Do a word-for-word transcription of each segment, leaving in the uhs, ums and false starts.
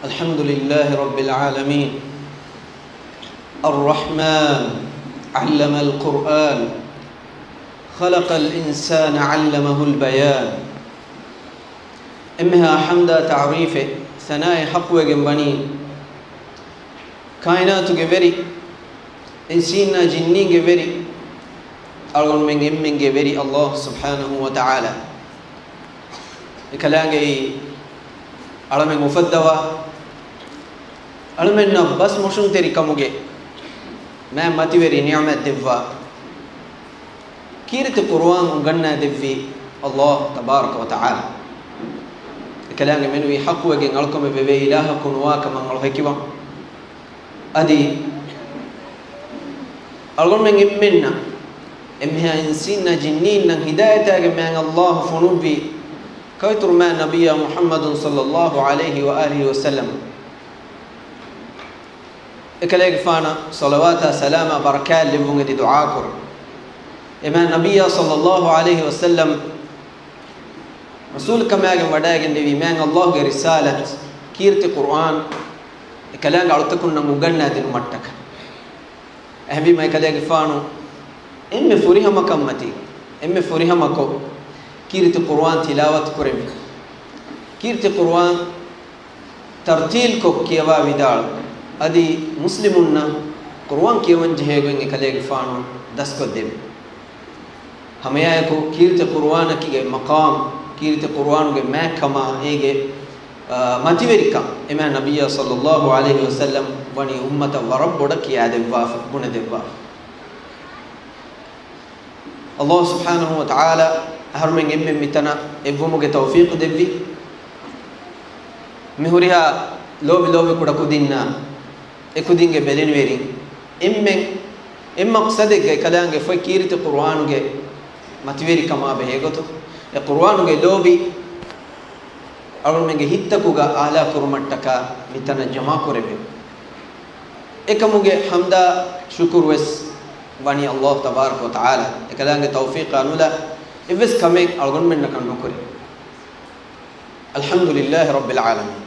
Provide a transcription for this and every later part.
الحمد لله رب العالمين. الرحمن، علم القرآن، خلق الإنسان، علمه البيان. އެންމެހާ ޙަމްދާ ތަޢުރީފެއް ސަނާއެއް ޙައްޤުވެގެން ވަނީ، ކާއިނާތުގެ ވެރި، އިންސީންނާ ޖިންނީންގެ ވެރި، އަޅުގަނޑުމެން އެންމެންގެ ވެރި ﷲ ސުބްޙާނަހޫ ވަތަޢާލާ. އެކަލާނގެއީ އަޅަމެން އުފައްދަވާ، އަޅަމެންނަށް ބަސް މޮށުންތެރިކަމުގެ މާތް މަތިވެރި ނިޢުމަތް ދެއްވާ، ކީރިތި ޤުރުއާން އުނގަންނާ ދެއްވީ ﷲ ތަބާރަކަ ވަތަޢާލާ. އެކަލާނގެ މެނުވީ ޙައްޤުވެގެން އަޅުކަމެއް ވެވޭ އިލާހަކު ނުވާ ކަމަށް އަޅު ހެކިވަން. އަދި އަޅުގަނޑުމެން އެންމެންނަށް، އެންމެހާ އިންސީންނާ ޖިންނީންނަށް ހިދާޔަތާގެ މާތް ﷲ ފޮނުއްވި ކައިތުރު މާތް ނަބިއްޔާ މުޙައްމަދު ޞައްލައްލާހު ޢަލައިހި ވައާލިހި ވަސައްލަމް. އެކަލޭގެފާނަށް ޞަލަވާތާ ސަލާމާ ބަރަކާތް ލެއްވުން އެދި ދުޢާކުރުން. އެ މާތް ނަބިއްޔާ ޞައްލައްލާހު ޢަލައިހި ވަސައްލަމް ރަސޫލުކަމާގެން ވަޑައިގެންނެވީ މާތް ﷲގެ ރިސާލަތު، ކީރިތި ޤުރުއާން، އެކަލާނގެ އަޅުތަކުންނަށް އުނގަންނާ ދިނުމަށްޓަކަ. އެހެންވީމަ އެކަލޭގެފާނު އެންމެ ފުރިހަމަކަންމަތީ، އެންމެ ފުރިހަމަކޮށް، ކީރިތި ޤުރުއާން ތިލާވަތު ކުރެއްވި. ކީރިތި ޤުރުއާން ތަރްތީލްކޮށް ކިޔަވާ ވިދާޅު. އަދި މުސްލިމުންނަށް ޤުރުއާން ކިޔަވަން ޖެހޭގޮތް އެކަލޭގެފާނު ދަސްކޮށްދެއްވި. ހަމައެއާއެކު ކީރިތި ޤުރުއާނަކީގެ މަޤާމް، ކީރިތި ޤުރުއާނުގެ މާތްކަމާ އޭގެ، އާ، މަތިވެރިކަން އެ މާތް ނަބިއްޔާ ޞައްލައްލާހު ޢަލައިހި ވަސައްލަމް ވަނީ އުއްމަތަށް ވަރަށް ބޮޑަށް ކިޔާދެއްވާފަ، ބުނެދެއްވާފަ. ﷲ ސުބްޙާނަހޫ ވަތަޢާލާ އަހަރުމެން އެންމެން މިތަނަށް އެއްވުމުގެ ތައުފީޤު ދެއްވި. މި ހުރިހާ ލޯބި ލޯބި ކުޑަކުދިންނާ އެކުދިންގެ ބެލެނިވެރިން އެންމެން އެއް މަޤްޞަދެއްގައި އެކަލާނގެ ފޮތް ކީރިތި ޤުރުއާނުގެ މަތިވެރިކަމާ ބެހޭގޮތުން، އެ ޤުރުއާނުގެ ލޯބި އަޅުގަނޑުމެންގެ ހިތްތަކުގަ އާލާ ކުރުމަށްޓަކާ މިތަނަށް ޖަމާކުރެއްވި. އެކަމުގެ ޙަމްދާ ޝުކުރުވެސް ވަނީ ﷲ ތަބާރަކަ ވަތަޢާލާ. އެކަލާނގެ ތައުފީޤާ ނުލާ އެއްވެސް ކަމެއް އަޅުގަނޑުމެންނަކަށް ނުކުރޭ. އަލްޙަމްދުލިއްލާހި ރައްބިލް ޢާލަމީން.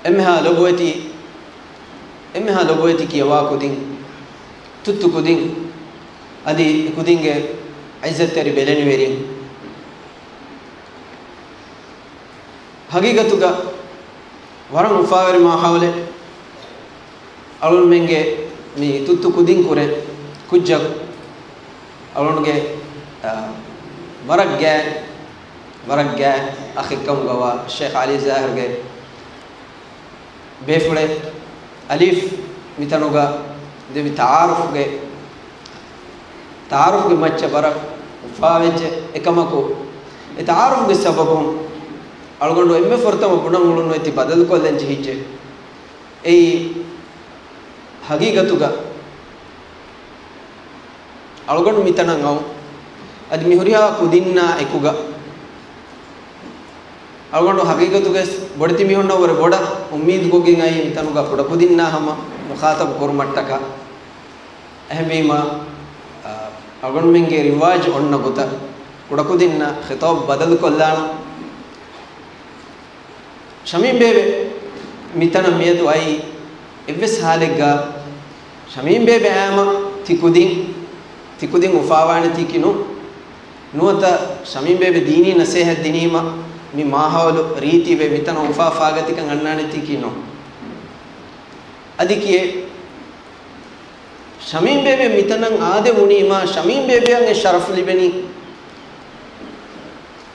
އެންމެހާ ލޮބުވެތި، އެންމެހާ ލޮބުވެތި ކިޔަވާ ކުދިން، ތުއްތު ކުދިން، އަދި އެ ކުދިންގެ ޢިއްޒަތްތެރި ބެލެނިވެރިން. ހަގީގަތުގަ ވަރަށް އުފާވެރި މާހައުލެއް. އަޅުގަނޑުމެންގެ މި ތުއްތު ކުދިން ކުރެ ކުއްޖަކު އަޅުގަނޑުގެ، އާ، ވަރަށް ގާތް، ވަރަށް ގާތް އަޚެއްކަމުގަވާ ޝޭޚް ޢަލީ ޒާހިރުގެ ބޭފުޅެއް އަލީފް މިތަނުގަ ދެއްވި ތަޢާރުފްގެ، ތަޢާރުފްގެ މައްޗަށް ވަރަށް އުފާވެއްޖެ. އެކަމަކު، އެ ތަޢާރުފްގެ ސަބަބުން އަޅުގަނޑު އެންމެ ފުރަތަމަ ބުނަން އުޅުނު އެތި ބަދަލުކޮށްލަން ޖެހިއްޖެ. އެއީ، ހަގީގަތުގަ އަޅުގަނޑު މިތަނަށް އައު، އަދި މި ހުރިހާ ކުދިންނާ އެކުގަ، އަޅުގަނޑު ހަގީގަތުގަ ބޮޑެތި މީހުންނަށް ވުރެ ބޮޑަށް އުއްމީދުކޮށްގެން އައީ މިތަނުގަ ކުޑަކުދިންނާ ހަމަ މުޚާޠަބު ކުރުމަށްޓަކާ. އެހެންވީމަ، އަ، އަޅުގަނޑުމެންގެ ރިވާޖު އޮންނަ ގޮތަށް ކުޑަކުދިންނަށް ޚިޠާބު ބަދަލުކޮށްލާނަން. ޝަމީމް ބޭބެ މިތަނަށް މިއަދު އައީ އެއްވެސް ހާލެއްގަ ޝަމީމް ބޭބެ އައީމަ ތިކުދިން، ތިކުދިން އުފާވާނެތީކީ ނޫން. ނުވަތަ ޝަމީމް ބޭބެ ދީނީ ނަސޭހަތް ދިނީމަ މި މާހައުލު ރީތިވެ މިތަނަށް އުފާ ފާގަތިކަން އަންނާނެތީކީ ނޫން. އަދި ކިއެއް؟ ޝަމީމް ބޭބެ މިތަނަށް އާދެވުނީމާ، ޝަމީމް ބޭބެއަށް އެ ޝަރަފް ލިބެނީ.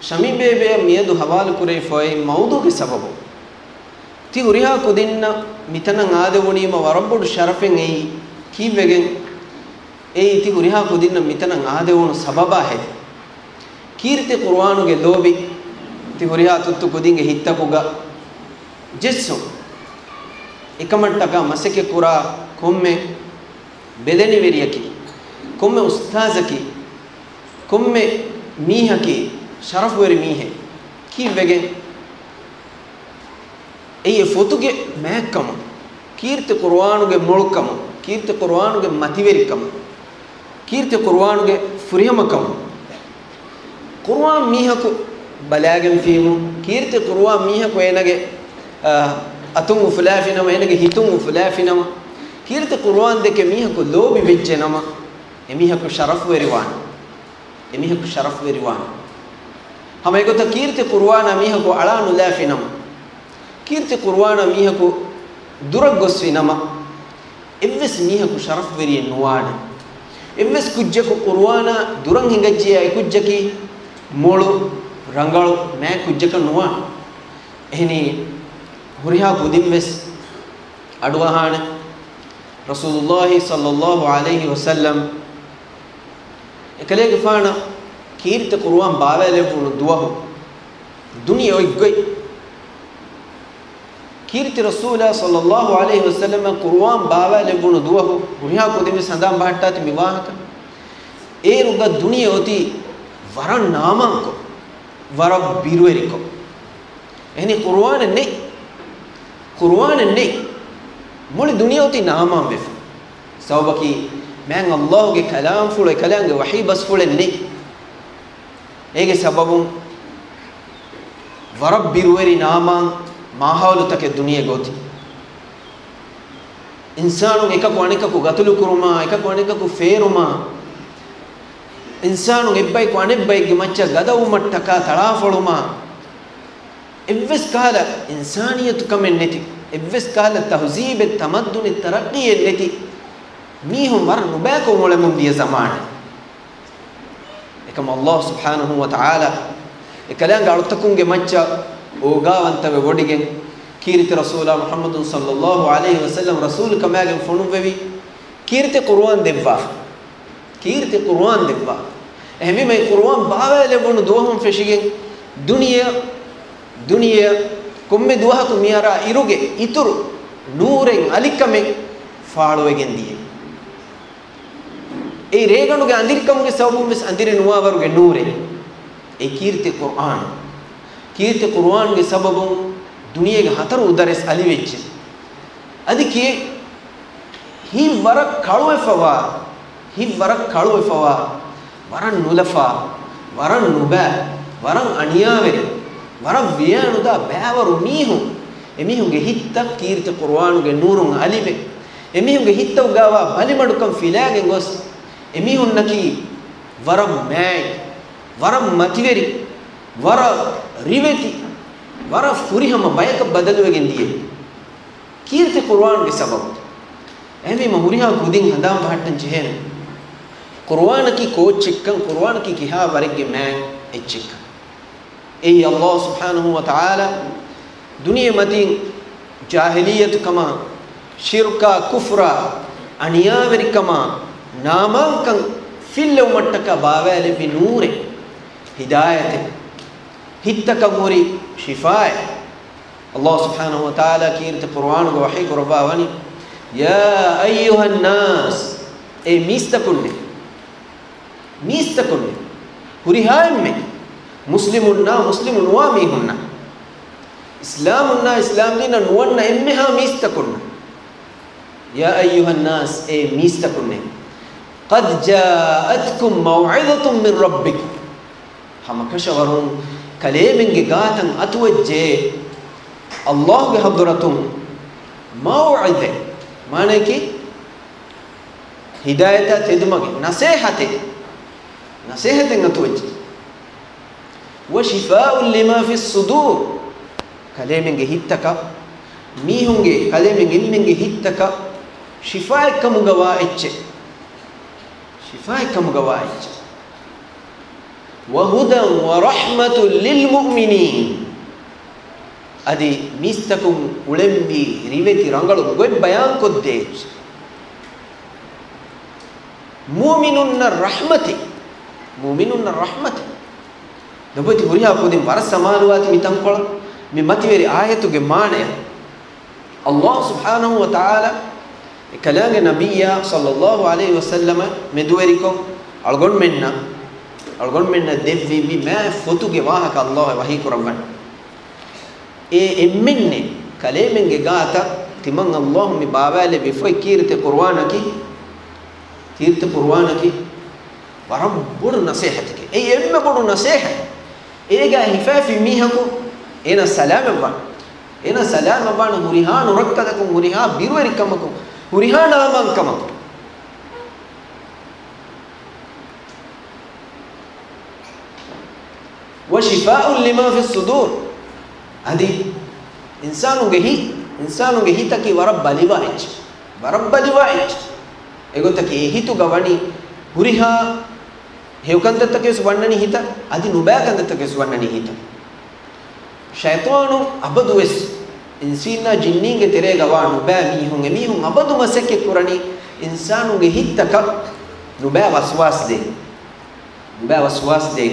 ޝަމީމް ބޭބެއަށް މިއަދު ހަވާލު ކުރެވިފައި މައުޟޫގެ ސަބަބުން. ތި ހުރިހާ ކުދިންނަށް މިތަނަށް އާދެވުނީމަ ވަރަށް ބޮޑު ޝަރަފެއް އެއީ. ކީއްވެގެން؟ އެއީ ތި ހުރިހާ ކުދިންނަށް މިތަނަށް އާދެވުނު ސަބަބާ ހެދި. ކީރިތި ޤުރުއާނުގެ ލޯބި ތި ހުރިހާ ތުއްތު ކުދިންގެ ހިތްތަކުގަ ޖެއްސުން. އެކަމަށްޓަކާ މަސައްކަތް ކުރާ ކޮންމެ ބެލެނިވެރިޔަކީ، ކޮންމެ އުސްތާޒަކީ، ކޮންމެ މީހަކީ ޝަރަފުވެރި މީހެއް. ކީއްވެގެން؟ އެއީ އެ ފޮތުގެ މާތްކަމުން، ކީރިތި ޤުރުއާނުގެ މޮޅުކަމުން، ކީރިތި ޤުރުއާނުގެ މަތިވެރިކަމުން، ކީރިތި ޤުރުއާނުގެ ފުރިހަމަކަމުން. ޤުރުއާން މީހަކު ބަލާގެންފީމު، ކީރިތި ޤުރުއާން މީހަކު އޭނަގެ، އަ، އަތުން އުފުލާފިނަމަ، އޭނަގެ ހިތުން އުފުލާފިނަމަ، ކީރިތި ޤުރުއާން ދެކެ މީހަކު ލޯބި ވެއްޖެނަމަ، އެމީހަކު ޝަރަފުވެރިވާނެ. އެމީހަކު ޝަރަފުވެރިވާނެ. ހަމަ އެގޮތަށް ކީރިތި ޤުރުއާނާ މީހަކު އަޅާ ނުލާފިނަމަ، ކީރިތި ޤުރުއާނާ މީހަކު ދުރަށް ގޮސްފިނަމަ، އެއްވެސް މީހަކު ޝަރަފުވެރިއެއް ނުވާނެ. އެއްވެސް ކުއްޖަކު ޤުރުއާނާ ދުރަށް ހިނގައްޖިޔާ އެ ކުއްޖަކީ މޮޅު، ރަނގަޅު، މާތް ކުއްޖަކަށް ނުވާނެ. އެހެނީ، ހުރިހާ ކުދިން ވެސް އަޑުއަހާނެ. ރަސޫލުﷲ ޞައްލަﷲ ޢަލައިހި ވަސައްލަމް އެކަލޭގެފާނަށް ކީރިތި ޤުރުއާން ބާވާލެއްވުނު ދުވަހު ދުނިޔެ އޮތް ގޮތް. ކީރިތި ރަސޫލާ ޞައްލަﷲ ޢަލައިހި ވަސައްލަމަށް ޤުރުއާން ބާވާލެއްވުނު ދުވަހު ހުރިހާ ކުދިން ވެސް ހަނދާން ބަހައްޓާތި މި ވާހަކަ. އޭރުގަ ދުނިޔެ އޮތީ ވަރަށް ނާމާންކޮށް، ވަރަށް ބިރުވެރިކޮށް. އެހެނީ ޤުރުއާނެއް ނެތް. ޤުރުއާނެއް ނެތް. މުޅި ދުނިޔެ އޮތީ ނާމާން ވެފަ. ސަބަބަކީ މާތް ﷲ ގެ ކަލާމްފުޅު، އެކަލާނގެ ވަޙީ ބަސްފުޅެއް ނެތް. އޭގެ ސަބަބުން ވަރަށް ބިރުވެރި ނާމާން މާހައުލުތަކެއް ދުނިޔޭގަ އޮތީ. އިންސާނުން އެކަކު އަނެކަކު ގަތުލުކުރުމާ، އެކަކު އަނެކަކު ފޭރުމާ، އިންސާނުން އެއްބަޔަކު އަނެއްބައެއްގެ މައްޗަށް ގަދަވުމަށްޓަކާ ތަޅާފޮޅުމާ، އެއްވެސް ކަހަލަ އިންސާނިއްޔަތުކަމެއް ނެތި، އެއްވެސް ކަހަލަ ތަހުޒީބެއް، ތަމައްދުނެއް، ތަރައްޤީއެއް ނެތި މީހުން ވަރަށް ނުބައިކޮށް އުޅެމުން ދިޔަ ޒަމާނެއް. އެކަމަށް ﷲ ސުބްޙާނަހޫ ވަތަޢާލާ އެކަލާނގެ އަޅުތަކުންގެ މައްޗަށް އޯގާވަންތަވެ ވޮޑިގެން، ކީރިތި ރަސޫލާ މުޙައްމަދު ޞައްލަﷲ ޢަލައިހި ވަސައްލަމް ރަސޫލު ކަމާގެން ފޮނުއްވެވި، ކީރިތި ޤުރުއާން ދެއްވާފަ. ކީރިތި ޤުރުއާން ދެއްވާ. އެހެންވީމަ އެ ޤުރުއާން ބާވާލެވުނު ދުވަހުން ފެށިގެން ދުނިޔެ، ދުނިޔެ ކޮންމެ ދުވަހަކު މިއަރާ އިރުގެ އިތުރު ނޫރެއް، އަލިކަމެއް ފާޅުވެގެން ދިޔަ. އެއީ ރޭގަނޑުގެ އަނދިރިކަމުގެ ސަބަބުން ވެސް އަނދިރެއް ނުވާވަރުގެ ނޫރެއް. އެ ކީރިތި ޤުރުއާން. ކީރިތި ޤުރުއާންގެ ސަބަބުން ދުނިޔޭގެ ހަތަރު އުދަރެސް އަލިވެއްޖެ. އަދި ކިޔޭ، ހިތް ވަރަށް ކަޅުވެފަވާ، ހިތް ވަރަށް ކަޅުވެފަވާ، ވަރަށް ނުލަފާ، ވަރަށް ނުބައި، ވަރަށް އަނިޔާވެރި، ވަރަށް ވިޔައިނުދާ ބައިވަރު މީހުން، އެމީހުންގެ ހިތްތައް ކީރިތި ޤުރުއާނުގެ ނޫރުން އަލިވެ، އެމީހުންގެ ހިތްތަކުގައިވާ ބަލިމަޑުކަން ފިލާގެން ގޮސް، އެމީހުންނަކީ ވަރަށް މާތް، ވަރަށް މަތިވެރި، ވަރަށް ރިވެތި، ވަރަށް ފުރިހަމަ ބަޔަކަށް ބަދަލުވެގެން ދިޔަ. ކީރިތި ޤުރުއާންގެ ސަބަބުން. އެހެންވީމަ ހުރިހާ ކުދިން ހަނދާން ބަހައްޓަން ޖެހޭނެ. ޤުރުއާނަކީ ކޯއްޗެއްކަން، ޤުރުއާނަކީ ކިހާ ވަރެއްގެ މާތް އެއްޗެއްކަން. އެއީ ﷲ ސުބްޙާނަހޫ ވަތަޢާލާ ދުނިޔެ މަތިން ޖާހިލިއްޔަތުކަމާ، ޝިރްކާ، ކުފްރާ، އަނިޔާވެރިކަމާ، ނާމާންކަން ފިއްލެވުމަށްޓަކާ ބާވާލެއްވި ނޫރެއް، ހިދާޔަތެއް، ހިތްތަކަށް ހުރި ޝިފާއެއް. ﷲ ސުބްޙާނަހޫ ވަތަޢާލާ ކީރިތި ޤުރުއާނުގަ ވަޙީ ކުރައްވާ ވަނީ، يا أيها الناس، އޭ މީސްތަކުންނޭ، މީސްތަކުންނޭ، ހުރިހާ އެންމެ މުސްލިމުންނާ މުސްލިމު ނުވާ މީހުންނަށް، އިސްލާމުންނާ އިސްލާމްދީނަށް ނުވަންނަ އެންމެހާ މީސްތަކުންނަށް، يا أيها الناس، އޭ މީސްތަކުންނޭ، قد جاءتكم موعظة من ربكم، ހަމަކަށަވަރުން ކަލޭމެންގެ ގާތަށް އަތުވެއްޖެ ﷲގެ ޙަޟްރަތުން މައުޢިޒަތެއް، މާނައަކީ ހިދާޔަތާ ތެދުމަގެއް، ނަޞޭޙަތެއް، ނަޞޭޙަތެއް އަތުވެއްޖެ. وشفاء لما في الصدور، ކަލޭމެންގެ ހިތްތަކަށް، މީހުންގެ، ކަލޭމެން އެންމެންގެ ހިތްތަކަށް ޝިފާއެއްކަމުގަ ވާ އެއްޗެއް، ޝިފާއެއްކަމުގަ ވާ އެއްޗެއް. وهدى ورحمة للمؤمنين، އަދި މީސްތަކުން އުޅެންވީ ރިވެތި ރަނގަޅު ގޮތް ބަޔާންކޮށްދޭ އެއްޗެއް. މުއުމިނުންނަށް ރަޙްމަތެއް، މުއުމިނުންނަށް ރަޙްމަތެއް. ލޮބުވެތި ހުރިހާ ކުދިން ވަރަށް ސަމާލުވާތި މި ތަންކޮޅަށް، މި މަތިވެރި އާޔަތުގެ މާނަޔަށް. ﷲ ސުބްޙާނަހޫ ވަތަޢާލާ އެކަލާނގެ ނަބިއްޔާ ޞައްލަﷲ ޢަލައިހި ވަސައްލަމަށް މެދުވެރިކޮށް އަޅުގަނޑުމެންނަށް، އަޅުގަނޑުމެންނަށް ދެއްވި މި މާތް ފޮތުގެ ވާހަކަ ﷲ ވަޙީ ކުރައްވަން. އޭ އެންމެންނެ ކަލޭމެންގެ ގާތަށް ތިމަން ﷲ މި ބާވާލެއްވި ފޮތް ކީރިތި ޤުރުއާނަކީ، ކީރިތި ޤުރުއާނަކީ ވަރަށް ބޮޑު ނަޞޭޙަތެކޭ. އެއީ އެންމެ ބޮޑު ނަޞޭޙަތް. އޭގަ ހިފާފި މީހަކު އޭނަ ސަލާމަތްވާނެ. އޭނާ ސަލާމަތްވާނެ ހުރިހާ ނުރައްކަލަކުން، ހުރިހާ ބިރުވެރިކަމަކުން، ހުރިހާ ނާމާންކަމަކުން. وشفاء لما في الصدور. އަދި އިންސާނުގެ ހި-، އިންސާނުގެ ހިތަކީ ވަރަށް ބަލިވާ އެއްޗެއް. ވަރަށް ބަލިވާ އެއްޗެއް. އެގޮތަކީ އެ ހިތުގަ ވަނީ ހުރިހާ ހެޔޮކަންތައްތަކެސް ވަންނަނީ ހިތަށް، އަދި ނުބައި ކަންތައްތަކެސް ވަންނަނީ ހިތަށް. ޝައިޠާނު އަބަދުވެސް އިންސީންނާ ޖިންނީންގެ ތެރޭގަ ވާ ނުބައި މީހުން، އެމީހުން އަބަދު މަސައްކަތް ކުރަނީ އިންސާނުންގެ ހިތްތަކަށް ނުބައި ވަސްވާސް ދޭ. ނުބައި ވަސްވާސް ދޭ.